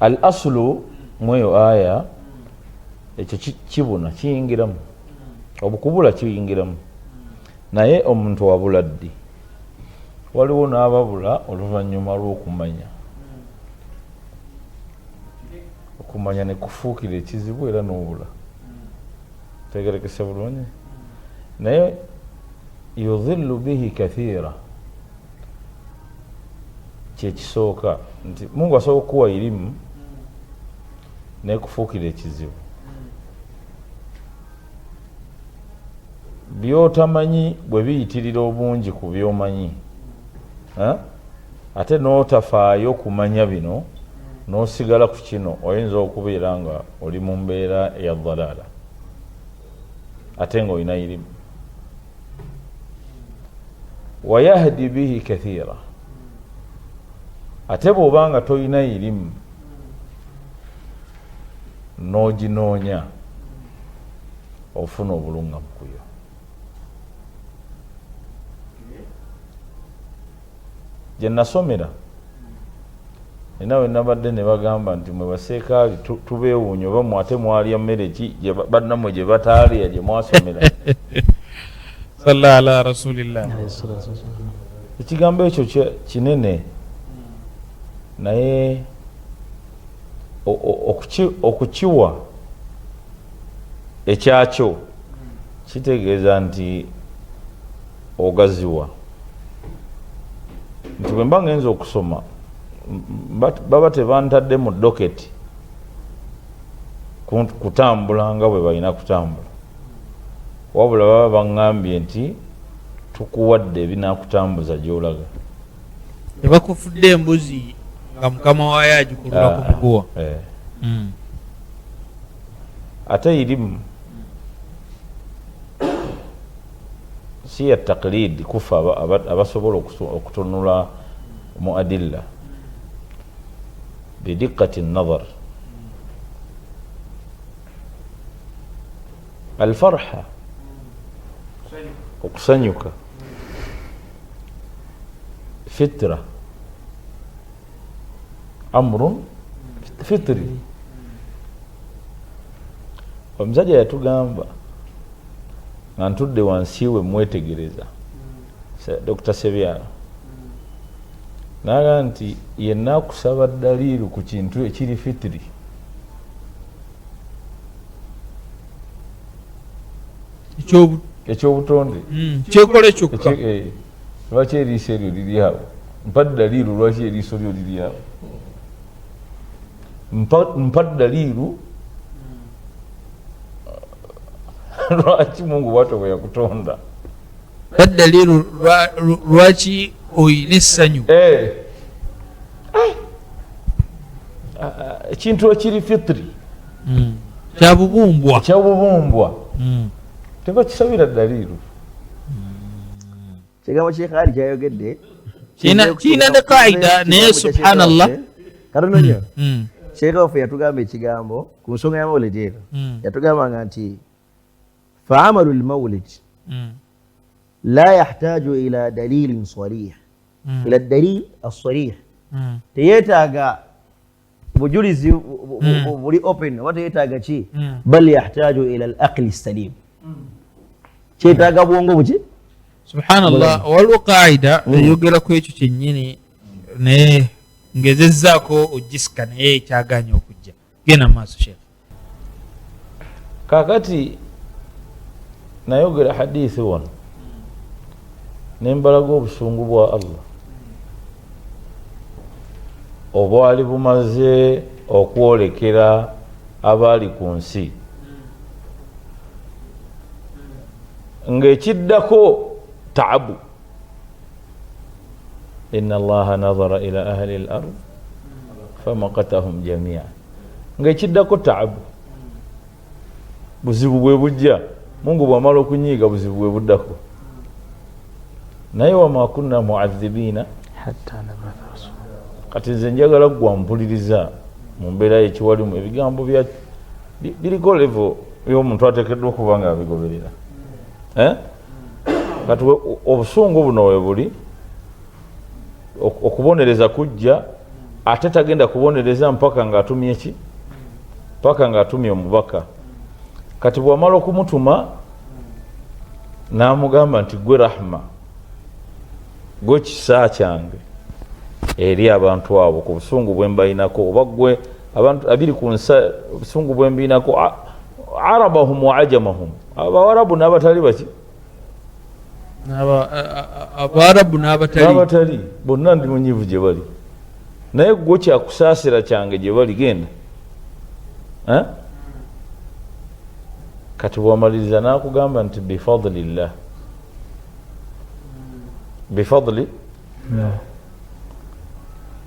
Al asulu mweyo aya ekyo kibuna kiyingiramu, obukubula kiyingiramu, naye omuntu wabula ddi? Waliwo n'ababula oluvannyuma lw'okumanya, okumanya ne kufuukira ekizibu era n'obula. Tegerekese bulungi. Naye yudhillu bihi kathira kyekisooka nti Mungu asobola okukuwa irimu nekufuukira ekizibu. By'otamanyi bwe biyitirira obungi ku by'omanyi, ate n'otafaayo kumanya bino n'osigala ku kino, oyinza okubeera nga oli mu mbeera eya dhalaala ate nga olina irimu. Wayahdi bihi kathira, ate bw'oba nga tolina irimu n'oginoonya ofuna obulungamu kuyo. Gye nasomera nina we nabadde ne bagamba nti mwe baseekaali tubeewuunya oba mwe ate mwalya mmere ki bannammwe gye bataalya gye mwasomera. Salla ala rasulillah. Ekigambo ekyo kinene, naye okukiwa ekyakyo kitegeeza nti ogaziwa. Nti bwe mba ngenze okusoma, baba tebantadde mu doketi kutambula nga bwe balina kutambula, wabula baba baŋŋambye nti tukuwadde ebinaakutambuza gy'olaga. Tebakufudde embuzi nga mukama waayo agikulula ku muguwa. Ate irimu si ya taklidi kufa abasobola okutunula mu adilla bidikkati nazar. Alfarha, okusanyuka, fitra, amrun fitri. Omusajja yatugamba nga ntudde wansi we mwetegereza, Dr. Sebyala naga nti yenna akusaba daliiru ku kintu ekiri fitri. Ekyobutonde. Kyekola kyokka. Lwaki eriiso eryo liri awo? Mpa daliiru lwaki eriiso lyo liri awo? Mpa daliiru lwaki Mungu bwatyo bwe yakutonda? Mpa daliiru lwaki oyina essanyu? Ekintu ekiri fitri. Kyabubumbwa. Kyabubumbwa. Tebakisabira daliiru. Kigambo kyekhaali kyayogedde kirina ne kaida, naye subhanallah. Katono nnyo. Sheikh waffe yatugamba ekigambo ku nsonga ya mawulid eno. Yatugambanga nti faamalu lmawulid la yahtaju ila dalilin sarih, ila dalil asarih, teyeetaaga bujulizi buli open oba teyeetaaga ki, bal yahtaju ila al aqli salim, kyetaaga bwongo buki. Subhanallah, waliwo kaida eyogera ku ekyo kyennyini, naye ngezezzaako ogisika naye ekyagaanye okujja. Genda mu maaso Sheikh. Kaakati nayogera hadithi wano ne mbalaga obusungu bwa Allah obwali bumaze okwolekera abaali ku nsi, ng'ekiddako taabu. Inna Allaha nadhara ila ahli al-ard Famakatahum jamia, ngaekiddako taabu, buzibu bwe bujja. Mungu bwamala okunyiiga, buzibu bwe buddako. Naye wama kunna muadhibina hatta nabatha rasula. Kati nze njagala ggwa mpuliriza mu mbeera yekiwalimu, ebigambo biriko level y'omuntu ateekeddwa okuba nga abigoberera. Kati obusungu buno we buli, okubonereza kujja, ate tagenda kubonereza mpaka ng'atumye ki? Mpaka ng'atumye omubaka. Kati bw'amala okumutuma n'amugamba nti gwe rahma, gwe kisa kyange eri abantu abo ku busungu bwe mbayinako, oba gwe abantu abiri ku nsa obusungu bwe mbinako, arabahum wa ajamahum, abawarabu n'abatali baki, abarabu n'abatali, n'abatali bonna ndi munyiivu gye bali, naye gwe kyakusaasira kyange gye bali, genda. Kati bwamaliriza n'akugamba nti bifadlillah, bifadli,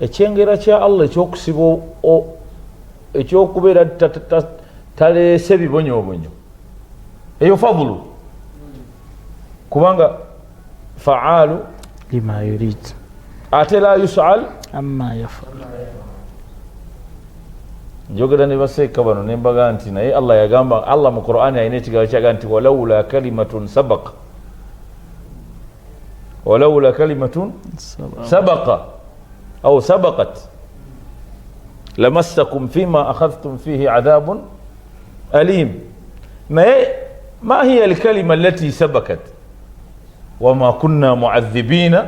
ekyengera kya Allah ekyokusiba, ekyokubeera taleese bibonyoobonyo, eyo fadlu, kubanga faalu lima yurid, ate la yusal amma yafal. Njogera ne baseeka bano ne mbaga nti naye Allah yagamba, Allah mu Qur'ani alina ekigambo kyaga nti walaula kalimatun sabaqa, walaula kalimatun sabaqa au sabaqat lamassakum fima akhadhtum fihi adhabun alim. Naye ma hiya alkalima allati sabakat? Wama kunna muadhibina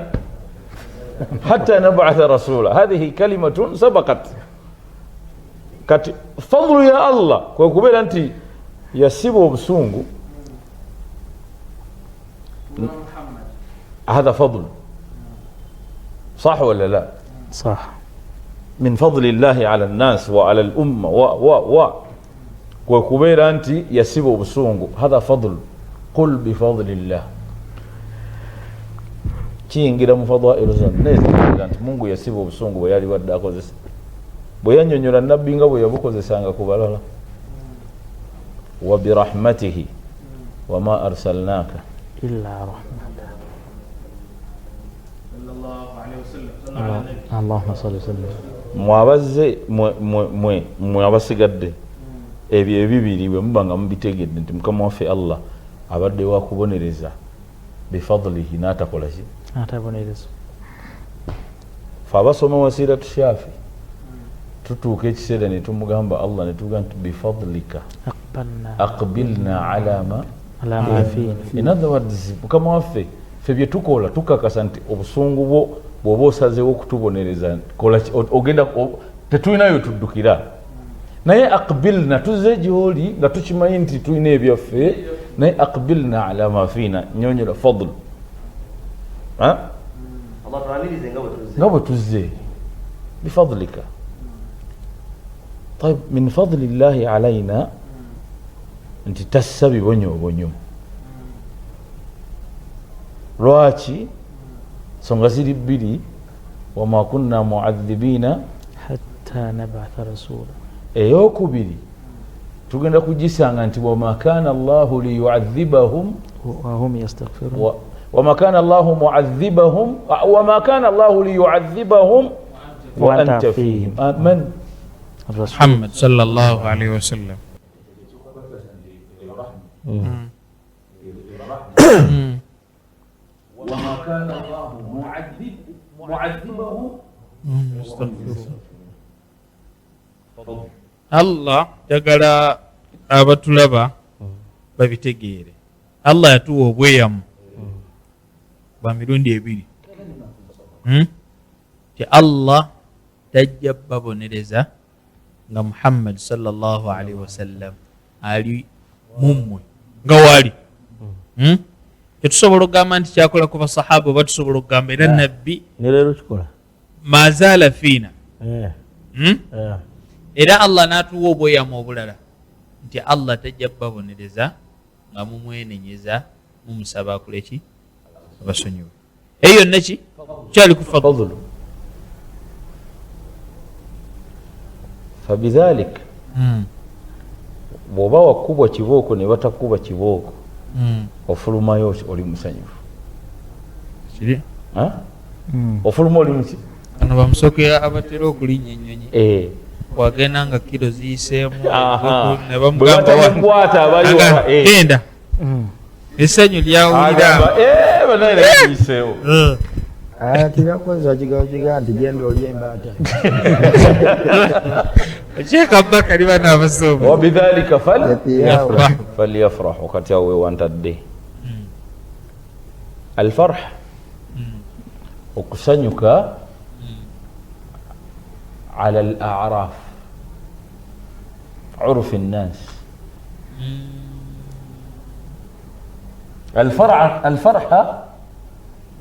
hatta nabatha rasula, hadhihi kalimatun sabakat. Kati fadlu ya Allah kwe kubeera nti yasiba obusungu, hadha fadlu, sah wala la? Sah. Min fadli llahi ala nnas wa ala lumma wa kwe kubeera nti yasiba obusungu, hadha fadlu. Qul bifadli llah, kiyingira mu fadailu zonna eziyingira nti Mungu yasiba obusungu bwe yali badde akozesa, bwe yannyonnyola nabbi nga bwe yabukozesanga ku balala, wa birahmatihi wama arsalnaka illa rahmatan. Allahumma salli sallim. Mwabazze mwe abasigadde ebyo ebibiri bwe muba nga mubitegedde nti Mukama waffe Allah abadde wakubonereza bifadlihi n'atakola ki? Atabonereza. Fe abasoma wasiratu Shafi tutuuka ekiseera ne tumugamba Allah ne tugamba nti bifadlika aqbilna ala ma In other words, Mukama waffe ffe bye tukola tukakasa nti obusungu bwo bw'oba osazeewo okutubonereza ogenda tetulinayo tuddukira, naye aqbilna tuzze gy'oli nga tukimanyi nti tulina ebyaffe, naye aqbilna ala ma fiina, nyonyola fadl nga bwe tuzze bifadlika. Tayib, min fadli llahi alaina nti tassa bibonyoobonyo. Lwaki? Nsonga ziri bbiri. Wama kunna muadhibina hatta nabatha rasula. Eyokubiri tugenda kugisanga nti wama kana llahu liyuadhibahum wahum yastaghfirun, wama kana llahu muadhibahum, wama kana llahu liyuadhibahum wa anta fihim. Man Muhammad sallallahu alayhi wasallam. Wama kana llahu muadhibahum. Allah njagala abatulaba babitegeere. Allah yatuwa obweyamu bwa mirundi ebiri, ti Allah tajja babonereza nga Muhammad sallallahu alaihi wasallam ali mummwe nga wali. Tetusobola okugamba nti kyakola ku basahaba, oba tusobola okugamba era nabbi ne leero kikola mazaala fiina. Era Allah n'atuwa obweyamu obulala nti Allah tajja babonereza nga mumwenenyeza, mumusaba akole ki? Abasonyiwe. Eyo yonna ki kyali ku fadlu. Fabidhalik, bw'oba wakubwa kibooko ne batakuba kibooko, ofulumayo oli musanyufu. Kiri? Ha? Ofuluma oli muki? Bano bamusoke abatera okulinnya ennyonyi. Wagenda nga kiro ziyiseemu, ne bamugamba Bwe batamukwata abali Aga, wa- genda. Essanyu lyawulira. Agamba, banaye naye ziyiseewo. Tebyakozesa kigambo kigaa nti genda olye embaata. Sheikh Abubakar bano abasoma. Wabidhalika Yafrahu. falyafrahu. Kati awo wewantadde. Alfarh, okusanyuka ala al a'raf, urfi nnas. Alfarha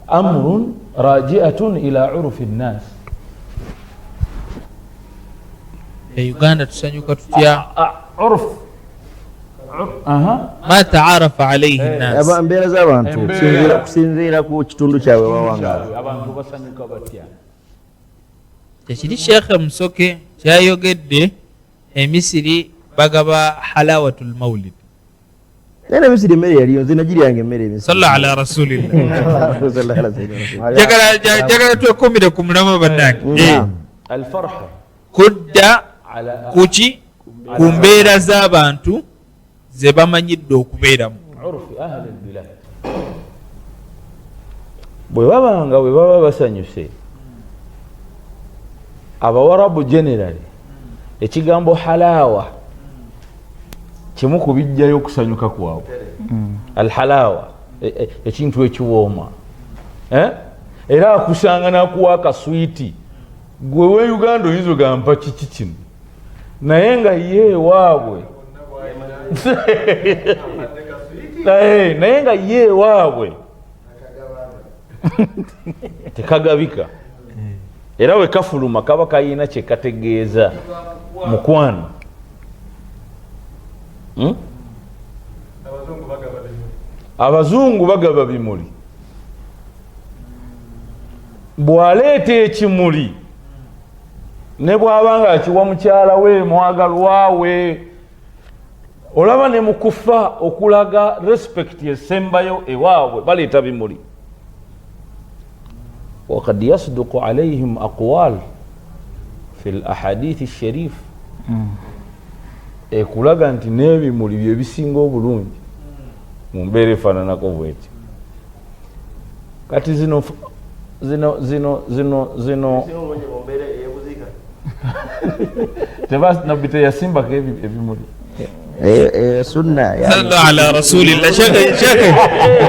amrun raji'atun ila urfi nnas. E Uganda tusanyuka tutya? Urf. Ma ta'arafa alayhi nnas. Aba mbeera z'abantu, Embeera. kusinziira ku kitundu kyabwe bawangaala. Abantu basanyuka batya? Tekiri Sheikh Musoke kyayogedde, e Misiri bagaba halawatul maulid. Naye ne Misiri emmere yaliyo, nze nagiryanga emmere e Misiri. Sallu ala rasulillah. Sallu ala sayyidina rasulillah. Njagala twekumire ku mulamwa bannange. Alfarha. Kudda Ala kuki? Ku mbeera z'abantu ze bamanyidde okubeeramu. Urfi ahli albilad. Bwe babanga bwe baba basanyuse, Abawarabu generally ekigambo halawa kimu ku bijjayo okusanyuka kwabwe. Alhalawa, ekintu ekiwooma. Era akusanga n'akuwa akaswiti. Gwe we Uganda oyinza ogamba kiki kino, naye nga ye ewaabwe. Naye nga ye ewaabwe tekagabika. Era we kafuluma kaba kayina kye kategeeza mukwano. Abazungu bagaba bimuli. Bw'aleeta ekimuli ne bw'aba nga akiwa mukyala we mwagalwa we, olaba ne mu kufa okulaga respect esembayo ewaabwe baleeta bimuli. Wakad yasduku alayhim aqwal fi l ahadithi sharif, ekulaga nti n'ebimuli bye bisinga obulungi mu mbeera efaananako bweti. Kati zino zino zino zino zino teba nabbi teyasimbako ebimuli. Sunna ya Sallu ala rasulillah. Shekhe, shekhe,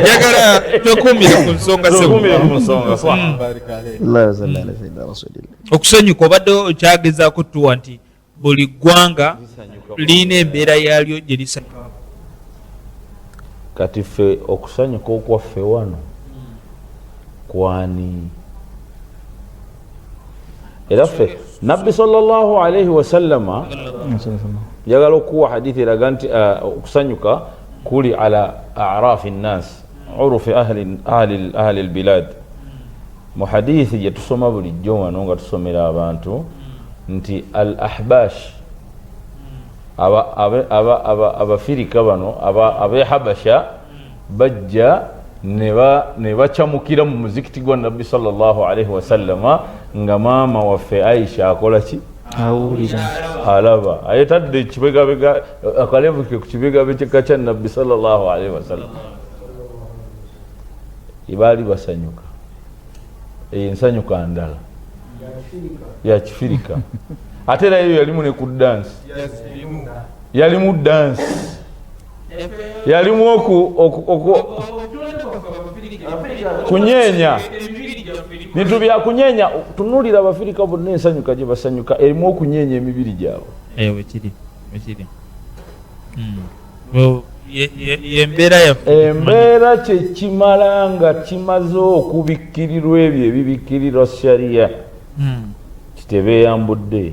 njagala twekumire ku nsonga sebo. Twekumire ku nsonga, swa. Allahumma salli ala sayyidina rasulillah. Okusanyuka obadde okyagezaako tuwa nti buli ggwanga lirina embeera yaalyo gye lisanyuka. Kati ffe okusanyuka okwaffe wano kwani? Era ffe Nabbi sallallahu alaihi wasallama njagala okuwa hadithi eraga nti okusanyuka kuli ala arafi nnas urufi ahli albilad. Mu hadithi gye tusoma bulijjo wano nga tusomera abantu nti al ahbash, abafirika bano, ab'e Habasha bajja ne bacamukira mu muzikiti gwa Nabbi sallallahu alaihi wasallama nga maama waffe Aisha akola ki? Awulira. Alaba. Ayetadde ekibegabega, akalevu ke ku kibegabega kya Nabbi sallallahu alaihi wasallam. Baali basanyuka. Eyo ensanyuka ndala. Ya kifirika. Ate era eyo yalimu ne ku dance. Yalimu dance. Yalimu oku kunyeenya. Bintu bya kunyeenya. Tunuulira Abafirika bonna ensanyuka gye basanyuka, erimu okunyeenya emibiri gyabwe. Bwe kiri, bwe kiri. Bo, ye mbeera yaffe. Embeera kye kimala nga kimaze okubikkirirwa ebyo ebibikkirirwa sharia. Kitebeeyambudde.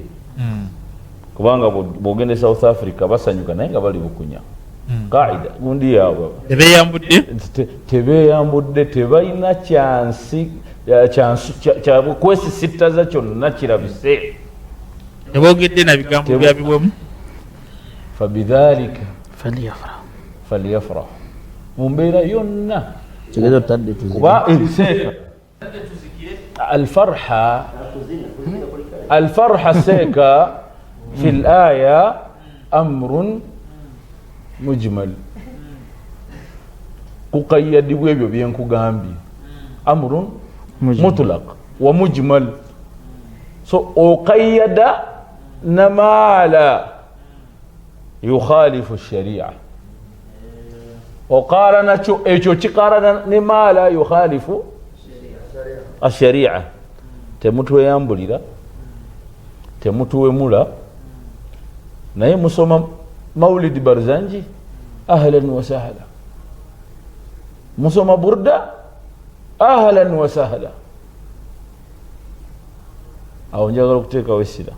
Kubanga bw'ogenda e South Africa basanyuka naye nga bali bukunya. Kaida gundi yaabwe. Tebeeyambudde? Tebeeyambudde, tebalina kyansi, kya kwesisittaza kyonna kirabise. Tebogedde na bigambo bya biwemu. Fabidhalika falyafrahu mu mbeera yonna. Kuba seeka alfarha seeka fi laya amrun mujmal, kukayyadibwa ebyo byenkugambye. Amrun mutlaq wa mujmal, so oqayyada namaala yukhalifu sharia, oqarana kyo ekyo kiqarana ne maala yukhalifu asharia. Temutweyambulira, temutuwemula, naye musoma maulidi barzanji ahlan wa sahla, musoma burda ahlan wa sahla. Awo njagala okuteekawo essira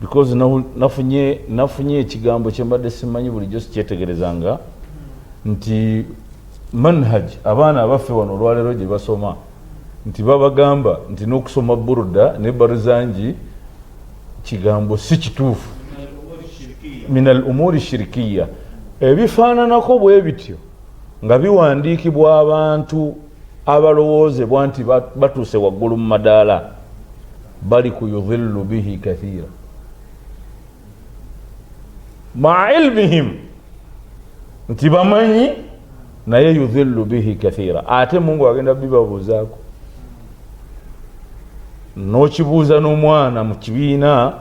because nafunye ekigambo kyembadde simanyi bulijjo sikyetegerezanga nti manhaj abaana abaffe wano olwaleero gye basoma nti babagamba nti n'okusoma burda ne barzanji kigambo si kituufu, min al umuri shirikiya. Ebifaananako bwe bityo nga biwandiikibwa abantu abalowoozebwa nti batuuse waggulu mu madaala, bali ku yudhillu bihi kathira maa ilmihim, nti bamanyi naye yudhillu bihi kathira. Ate Mungu agenda bibabuuzaako, n'okibuuza n'omwana mu kibiina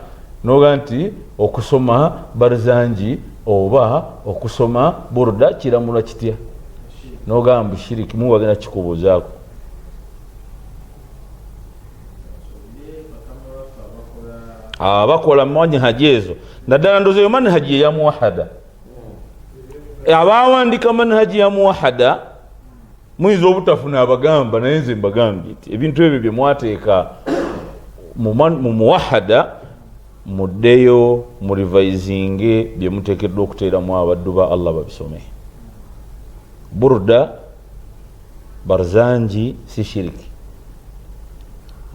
noga nti okusoma barzanji oba okusoma burda kiramulwa kitya, nogamba shiriki. Mungu agenda kikubuuzaako. Abakola manhaji ezo naddala ndoza eyo manhaji eya muwahada, abawandika manhaji ya muwahada muyinza obutafuna abagamba, naye nze mbagambye nti ebintu ebyo bye mwateeka mu muwahada muddeyo murivisinge bye muteekeddwa okuteeramu abaddu ba Allah babisome. Burda barzanji si shiriki,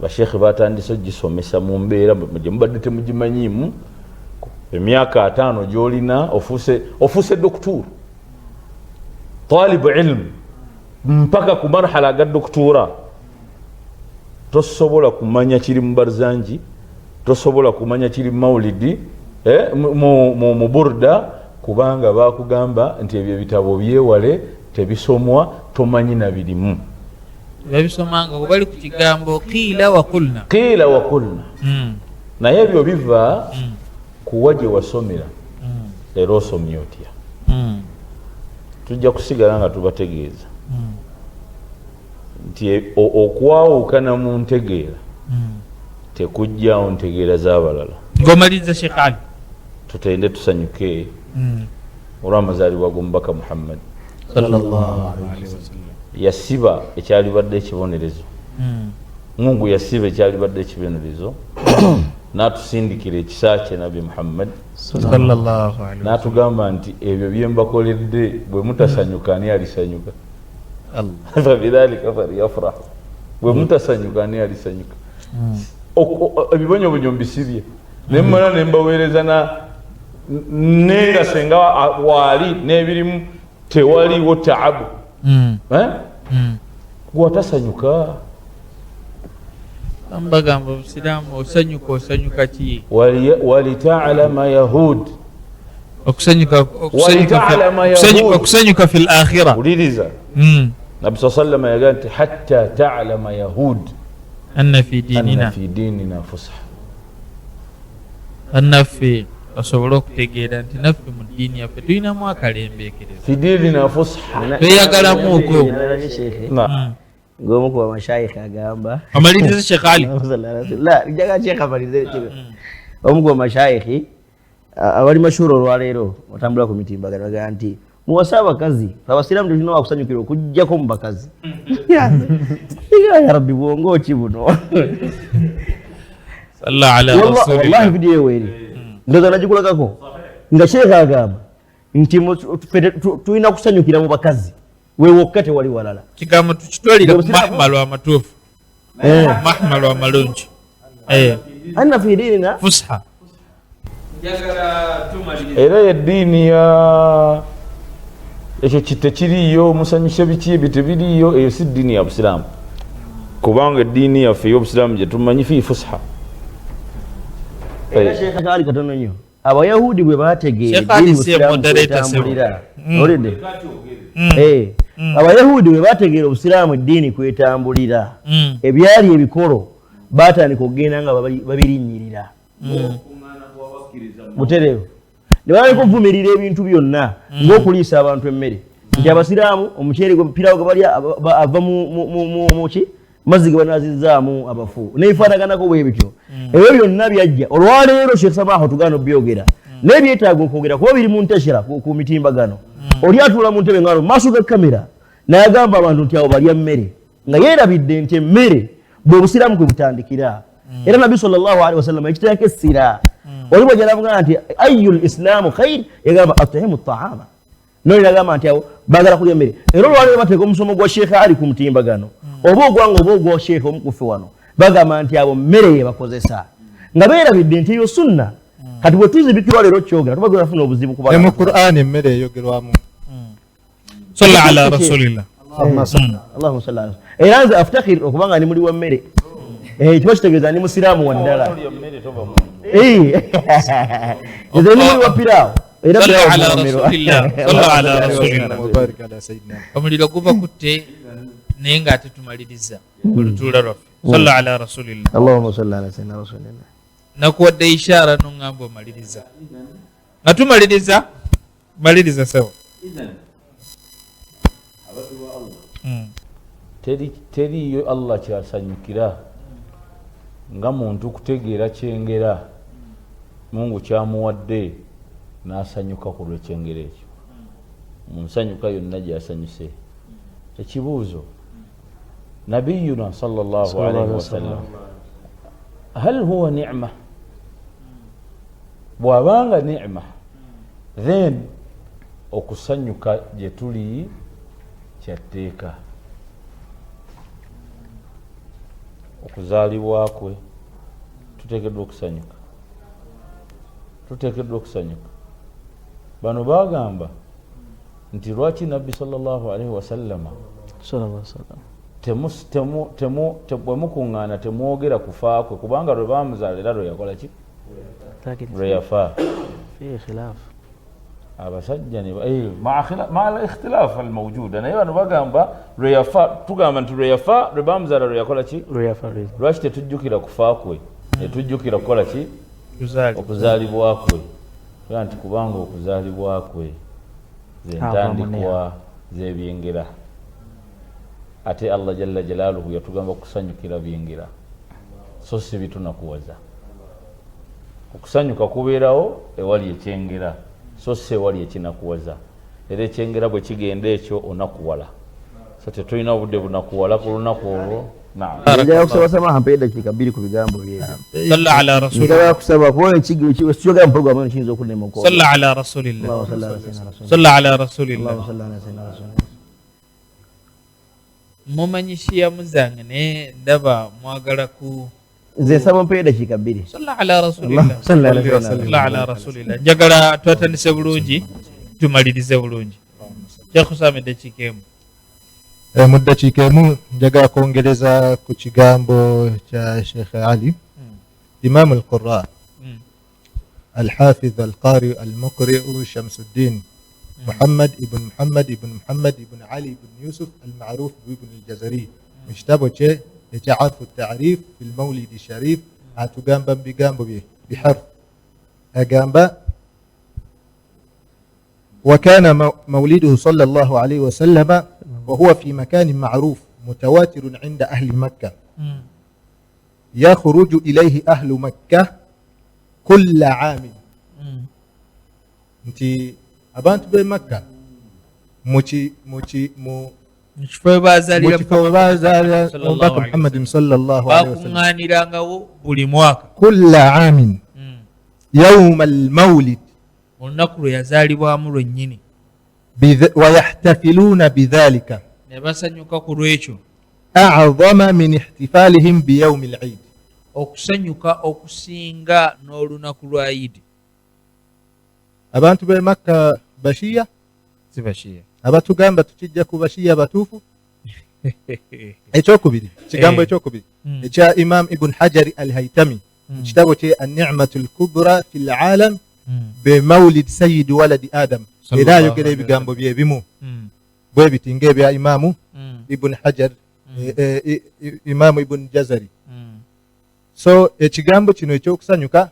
bashekhe batandise ogisomesa mu mbeera gye mubadde temugimanyiimu. Emyaka 5 gy'olina ofuuse doktuur talibu ilmu mpaka ku marhala aga doktuura, tosobola kumanya kiri mu barzanji, tosobola kumanya kiri mu maulidi, mu burda, kubanga bakugamba nti ebyo ebitabo byewale, tebisomwa, tomanyi na birimu. Babisomanga bali ku kigambo qiila wa kulna, qiila wa kulna. Naye ebyo biva kuwa gye wasomera, era osomye otya. Tujja kusigala nga tubategeeza nti okwawukana mu ntegeera tekujjaawo ntegeera z'abalala. Ng'omaliriza Sheikh Ali, tutende tusanyuke olw'amazaalibwa g'omubaka Muhammad sallallahu alaihi wasallam. Yasiba ekyalibadde ekibonerezo, Mungu yasiba ekyalibadde ekibonerezo n'atusindikira ekisa kye Nabbi Muhammad sallallahu alaihi wasallam, n'atugamba nti ebyo bye mbakoledde bwe mutasanyuka ani alisanyuka? Fabidhalika falyafrahu, bwe mutasanyuka ani alisanyuka? Ebibonyobonyo mbisibye nemmala ne mbaweereza nenga senga waali n'ebirimu tewaliwo taabu. Gwatasanyuka mbagamba obusiraamu osanyuka osanyuka ki? Walitalama yahud, okusanyuka fi lakhira. Wuliriza Nabbi sa sallama yagamba nti hatta talama yahud anna fi dinina fi dinina fusha, annaffe basobole okutegeera nti naffe mu ddiini yaffe tulinamu akalembeekereza, fi dinina fusha, tweyagalamuuko. Ng'omu ku bamashayikh agamba amalirize Sheikh Ali, njagala Sheikh amalirize. Omu ku bamashayikh abali mashuura olwaleero batambula ku mitimbagano bagamba nti muwase abakazi, abasiraamu tetulina wakusanyukira okuggyako mu bakazi. Ya Rabbi, bwongo ki buno? Wallahi vidiyo eyo eri ndowooza nagikulagako nga Sheikh agamba nti tulina kusanyukira mu bakazi, wewokka tewali walala. Kigambo tukitwalire ku mahmalu amatuufu, mahmalu amalungi. Anna fi dinina fusha. Era yeddiini ya ekyo kitekiriiyo, musanyuse biki ebyo tebiriiyo, eyo si ddiini ya busiraamu, kubanga eddiini yaffe ey'obusiraamu gye tumanyi fi fusha. Era Sheikh Ali katono nnyo, abayahudi bwe bategeera eddiini busiraamu kwetambulira, olidde abayahudi bwe bategeera obusiraamu eddiini kwetambulira, ebyali ebikolo batandika okugenda nga babirinnyirira butereevu, ne batandika okuvumirira ebintu byonna ng'okuliisa abantu emmere, nti abasiraamu omuceere pirawo gwe balya ava mu ki mazzi ge banazizzaamu abafu nebifaanaganako bwe bityo. Ebyo byonna byajja olwaleero. Sheikh Samaha tugaana obyogera, naye byetaaga okwogera kuba biri mu nteshera ku mitimbagano. Oli atuula mu ntebe nga maaso ga kamera n'agamba abantu nti abo balya mmere, nga yeerabidde nti emmere bwe busiraamu kwe butandikira. Era Nabbi sallallahu alaihi wasallam ekiteeka essira oli bwajja navuga nti ayu lislaamu khair, yagamba atimu taama, noli nagamba nti abo bagala kulya mmere. Era olwaleero bateeka omusomo gwa Sheekh Ali ku mutimbagano, oba ogwanga oba ogwa sheekh omukufe wano, bagamba nti abo mmere yebakozesa, nga beerabidde nti eyo sunna. Kati bwe tuzibikirwa leero kyogera tuba tunafuna obuzibu. Ne mu Qur'an emmere eyogerwamu. Salla ala rasulillah. Allahumma salli ala. Era nze aftakhir okuba nga ndi muli wa mmere, kiba kitegeeza ndi musiraamu waddala. Nze ndi muli wa piraawo. Era omuliro guba kutte, naye ng'ate tumaliriza olutuula lwaffe. Salla ala rasulillah. Allahumma salli ala sayyidina rasulillah. Nakuwadde ishaara noŋŋamba omaliriza, nga tumaliriza, maliriza sebo. Teriiyo Allah kyasanyukira nga muntu kutegeera kyengera Mungu kyamuwadde n'asanyuka ku lw'ekyengera ekyo mu nsanyuka yonna gyasanyuse. Ekibuuzo, nabiyuna sallallahu alaihi wasallam hal huwa nicma? Bw'abanga nicma, then okusanyuka gye tuli kyatteeka. Okuzaalibwa kwe tuteekeddwa okusanyuka, tuteekeddwa okusanyuka. Bano bagamba nti lwaki Nabbi sallallahu alaihi wasallama bwe mukuŋŋaana temwogera kufa kwe, kubanga lwe bamuzaala era lwe yakola ki, lwe yafa. Abasajja maa ikhtilaf almawjuda, naye bano bagamba lwe yafa, tugamba nti lwe yafa, lwe bamuzaala lwe yakola ki, lwaki tetujjukira kufa kwe netujjukira kukola ki, okuzaalibwa kwe? Era nti kubanga okuzaalibwa kwe zentandikwa z'ebyengera, ate Allah jalla jalaaluhu yatugamba kusanyukira byengera so si bitunakuwaza. Okusanyuka kubeerawo ewali ekyengera so si ewali ekinakuwaza. Era ekyengera bwe kigenda ekyo onakuwala, so tetulina obudde bunakuwala ku lunaku olwo. Njagala kusaba Samaha mpe eddakiika 2 ku bigambo byebyo. Njagala kusaba kuba ekikyogera mu programu eno kiyinza okunnema. Salla ala rasulillah, salla ala rasulillah. Mumanyi shiyamu zange, naye ndaba mwagala ku Nze nsaba mpe eddakiika 2. Salla ala rasulillah, salla ala rasulillah. Njagala twatandise bulungi, tumalirize bulungi. Kyakusama eddakiika 1. Mu ddakiika 1 njagala kwongereza ku kigambo kya Sheikh Ali. Imamu alqura, alhafiz, alqari, almuqriu Shamsuddin Muhammad ibn Muhammad ibn Muhammad ibn Ali ibn Yusuf almaruf ibn Aljazari, mu kitabo kye ekya Arfu Tarif fi lmaulidi Sharif, atugamba mu bigambo bye biharf, agamba: وكان مولده صلى الله عليه وسلم وهو في مكان معروف متواتر عند أهل مكة، يخرج إليه أهل مكة كل عام. Nti abantu b'e Makka mu kifo mu kifo we bazaalira omubaka Muhammadin sallallahu alaihi wasallam bakuŋŋaanirangawo buli mwaka. Kulla aamin yauma almaulid, olunaku lwe yazaalibwamu lwennyini, wayahtafiluna bidhalika, ne basanyuka ku lwekyo, a'zama min ihtifalihim biyaumi al-eid. Okusanyuka okusinga n'olunaku lwa Idi. Abantu b'e Makka bashiya? Si bashiya. Abatugamba tukijja ku bashiya batuufu. Ekyokubiri, kigambo ekyokubiri ekya Imam Ibn Hajari al-Haytami mu kitabo kye An-Ni'matu al-Kubra fi al-Alam be Maulid Sayyid Waladi Adam, era ayogera ebigambo bye bimu bwe biti ng'ebya Imamu Ibn Hajar, Imamu Ibn Jazari. So ekigambo kino ekyokusanyuka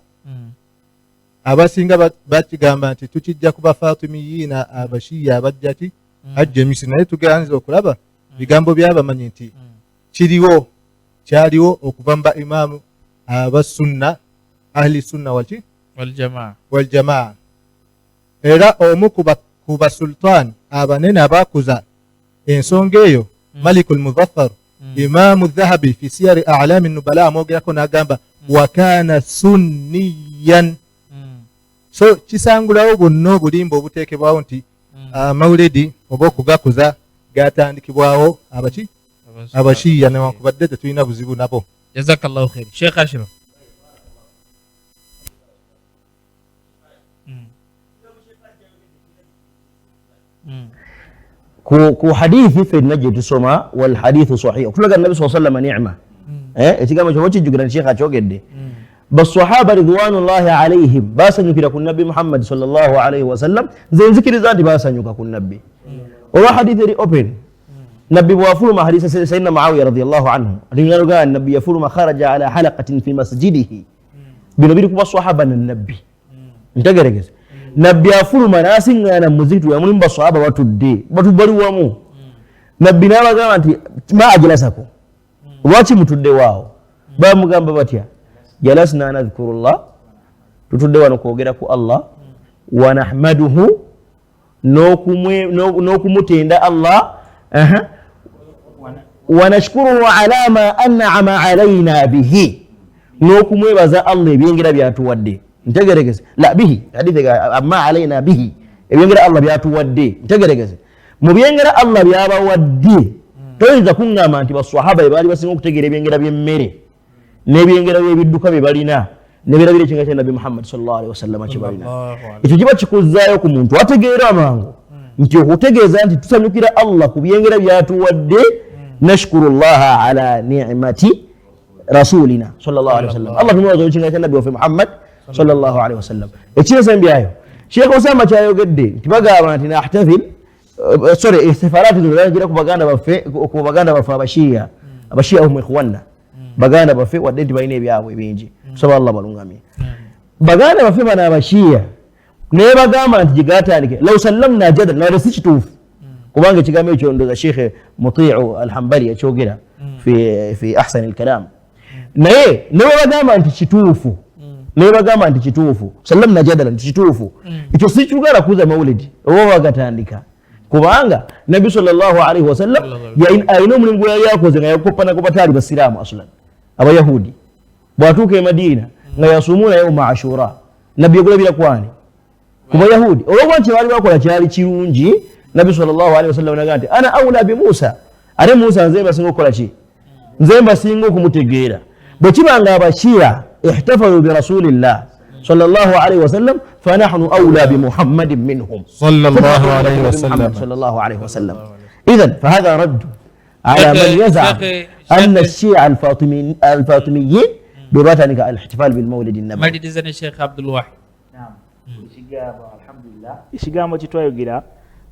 abasinga bakigamba nti tukijja ku bafatimiyina abashiya abajja ki ajja emisi, naye tuganza okulaba bigambo byabamanyi nti kiriwo kyaliwo okuva mu ba imamu abasunna ahli sunna walki waljamaa. Era omu ku basultan abanene abakuza ensonga eyo Malikul Muzaffar, Imamu Dhahabi fi siyari a'lami nubala amwogerako n'agamba wa kana sunniyan. So kisangulawo bwonna obulimba obuteekebwawo nti amawuledi oba okugakuza gatandikibwawo abaki abashiya, newankubadde tetulina buzibu nabo. Jazakallahu khair. Sheikh Ashraf. Ku hadithi fenna gye tusoma wal hadithu sahih, okutulaga Nabbi sallallahu alayhi wasallam ni'ma. Ekigambo kyo kijjukira nti Sheikh akyogedde. Basahaba ridwanullahi alayhim basanyukira ku Nabbi Muhammad sallallahu alayhi wasallam. Nze nzikiriza nti basanyuka ku Nabbi olwa hadithi eri open. Nabbi bwafuluma hadithi Sayyidina Muawiya radhiyallahu anhu alingalugaa Nabbi yafuluma kharaja ala halaqatin fi masjidihi. Bino biri ku basahaba na Nabbi. Ntegerekese. Nabbi afuluma n'asiŋŋaana mu muzikiti we mulimu basahaba batudde bali wamu. Nabbi n'abagamba nti ma ajlasako, lwaki mutudde waawo? Bamugamba batya? Jalasna nadhkurullah, tutudde wano kwogera ku Allah, wa nahmaduhu, n'okumutenda Allah, wa nashkuruhu ala ma an'ama alayna bihi, n'okumwebaza Allah ebyengera byatuwadde. Ntegerekese la bihi hadithi amma alayna bihi, ebyengera Allah byatuwadde. Ntegerekese mu byengera Allah byabawadde, toyinza kuŋŋamba nti baswahaba be baali basinga okutegeera ebyengera by'emmere n'ebyengera by'ebidduka bye balina n'ebirabira ekinga kya Nabbi Muhammad sallallahu alaihi wasallam kye balina. Ekyo kiba kikuzzaayo ku muntu ategeera amangu nti okutegeeza nti tusanyukira Allah ku byengera byatuwadde, nashkurullaha ala ni'mati rasulina sallallahu alaihi wasallam. Allah tumwebaza ekinga kya Nabbi waffe Muhammad sallallahu alaihi wasallam. Ekinsembyayo Sheikh Osama kyayogedde nti bagamba nti nahtafil sorry ihtifalati zino ku baganda baffe, ku baganda baffe abashiya, abashiya hum ikhwanna, baganda baffe wadde nti balina ebyabwe bingi, tusaba Allah balungamye baganda baffe bano abashiya. Naye bagamba nti gyegatandike law sallamna jadal, naye si kituufu, kubanga ekigambo ekyo ndoza Sheikh Mutiu Alhambali yakyogera fi ahsani alkalam. Naye ne bagamba nti kituufu, naye bagamba nti kituufu, sallamna jadala nti kituufu, ekyo si kigala kuza mawulidi oba bagatandika, kubanga Nabbi sallallahu alaihi wasallam alina omulimu gwe yali akoze nga yakoppa ku bataali basiraamu aslan abayahudi. Bw'atuuka e Madiina nga yasumuna yauma Ashura, Nabbi yagulabira kwani? Ku bayahudi. Olwokuba nti baali bakola kyali kirungi, Nabbi sallallahu alaihi wasallam naga nti ana aula bi Musa, ate Musa nze mbasinga okukola ki? Nze mbasinga okumutegeera. Bwe kiba nga abashia ihtafalu bi rasulillah sallallahu alaihi wasallam, fanahnu aula bi Muhammadin minhum sallallahu alaihi wasallam sallallahu alaihi wasallam. Idhan fahadha raddu ala man yaz'am anna ash-shi'a al-fatimiyyin bibatandika al-ihtifal bil mawlid an-nabawi. Maliriza ne Sheikh Abdul Wahid. Naam. Ekigambo alhamdulillah, ekigambo kitwayogera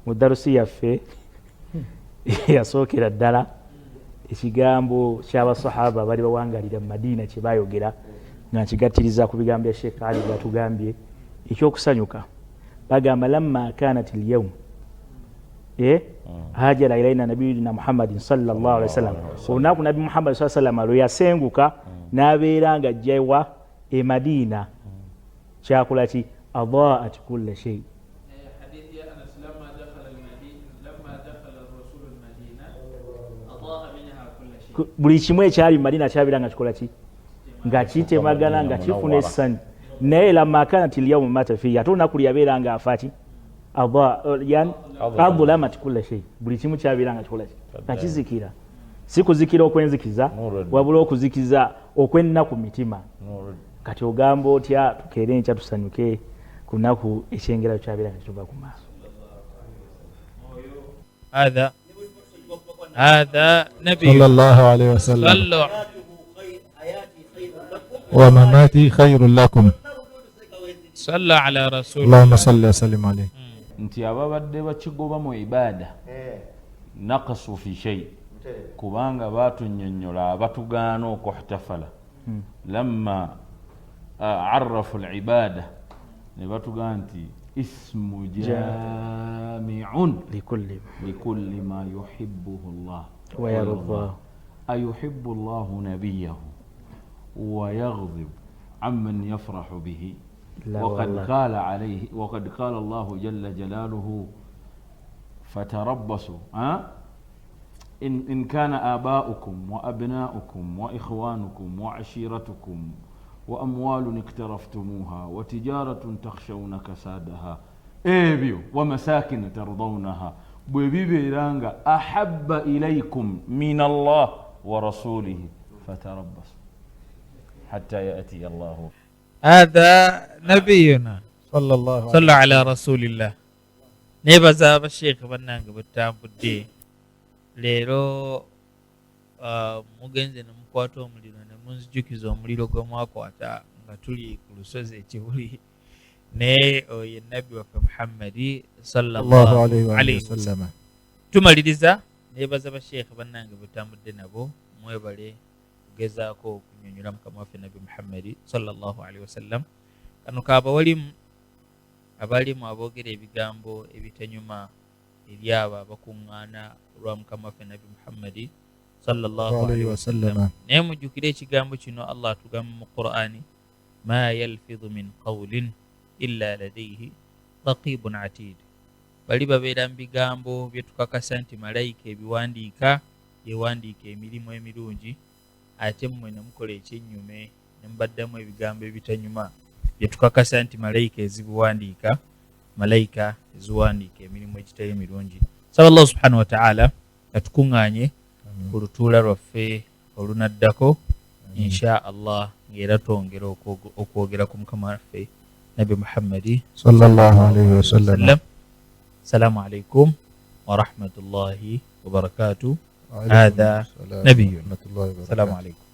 mu darusi yaffe yasookera ddala, ekigambo ky'abasahaba bali bawangalira mu Madiina kye bayogera, nga nkigattiriza ku bigambo bya Sheikh Ali byatugambye ekyokusanyuka. Bagamba lamma kanat al-yawm hajara ilaina nabiyina Muhammadin sallallahu alaihi wasallam, olunaku Nabbi Muhammad sallallahu alaihi wasallam lwe yasenguka n'abeera nga ajja wa e Madiina, kyakola ki? Adaat kulla shay. Buli kimu ekyali mu Madiina kyabeera nga kikola ki? Nga kitemagana, nga kifuna essanyu. Naye lamma kanat alyawmu mata fihi, ate olunaku lyabeera nga afa ki? Adlamat kulla shay, buli kimu kyabeera nga kikola ki? Nga kizikira. Si kuzikira okwenzikiza, wabula okuzikiza okwennaku mitima. Kati ogamba otya tukeere enkya tusanyuke ku lunaku ekyengera kyabeera nga kituva ku maaso. هذا هذا نبي صلى الله عليه وسلم. صلوا ومماتي خير لكم. صلى على رسول اللهم صل وسلم عليه. Nti ababadde bakigoba mu ibaada nakasu fi shay, kubanga batunnyonnyola abatugaana okuhtafala lamma arafu libada ne batugaa nti ismu jamiun likulli ma yuhibbuhu llah wayardah. Ayuhibbu llahu nabiyahu wayaghdib amman yafrahu bihi. لا وقد والله. قال عليه وقد قال الله جل جلاله فتربصوا ها إن كان آباؤكم وأبناؤكم وإخوانكم وعشيرتكم وأموال اقترفتموها وتجارة تخشون كسادها ebyo ومساكن ترضونها bwe bibeera nga ahabba ilaikum min Allah wa rasulihi fatarabbasu hatta yatiya Allahu. هذا نبينا صلى الله عليه صلى على رسول الله. Nebaza abasheekhe bannange bwetutambudde leero, mugenze ne mukwata omuliro ne munzijukiza omuliro gwe mwakwata nga tuli ku lusozi ekibuli, naye oyo ye nabbi waffe Muhammadi الله sallallahu عليه وآله alayhi wasallam. وسلم. Tumaliriza nebaza basheekhe bannange bwetutambudde nabo, mwebale kugezaako okunyonyola mukama waffe nabbi Muhammadi sallallahu alaihi wasallam. Kano kabawalimu abalimu aboogera ebigambo ebitanyuma eri abo abakuŋŋaana olwa mukama waffe nabbi Muhammadi sallallahu عليه alaihi wasallam. وسلم. Naye mujjukire ekigambo kino Allah atugamba mu Qur'ani, ma yalfidhu min qawlin illa ladaihi raqibun atid. Bali babeera mu bigambo bye tukakasa nti malayika ebiwandiika, yewandiika emirimu emirungi, ate mmwe ne mukola ekyennyume ne mubaddamu ebigambo ebitanyuma bye tukakasa nti malayika ezibiwandiika, malayika eziwandiika emirimu egitali emirungi. Saba Allah subhanahu wataala atukuŋŋaanye ku lutuula lwaffe olunaddako insha Allah, ng'era twongera okwogera ku mukama waffe nabbi Muhammadi صلى الله عليه وسلم. sallam. Assalamu alaikum warahmatullahi wabarakatuh. وعليكم هذا السلام نبي. ورحمة الله وبركاته. Assalamu alaikum.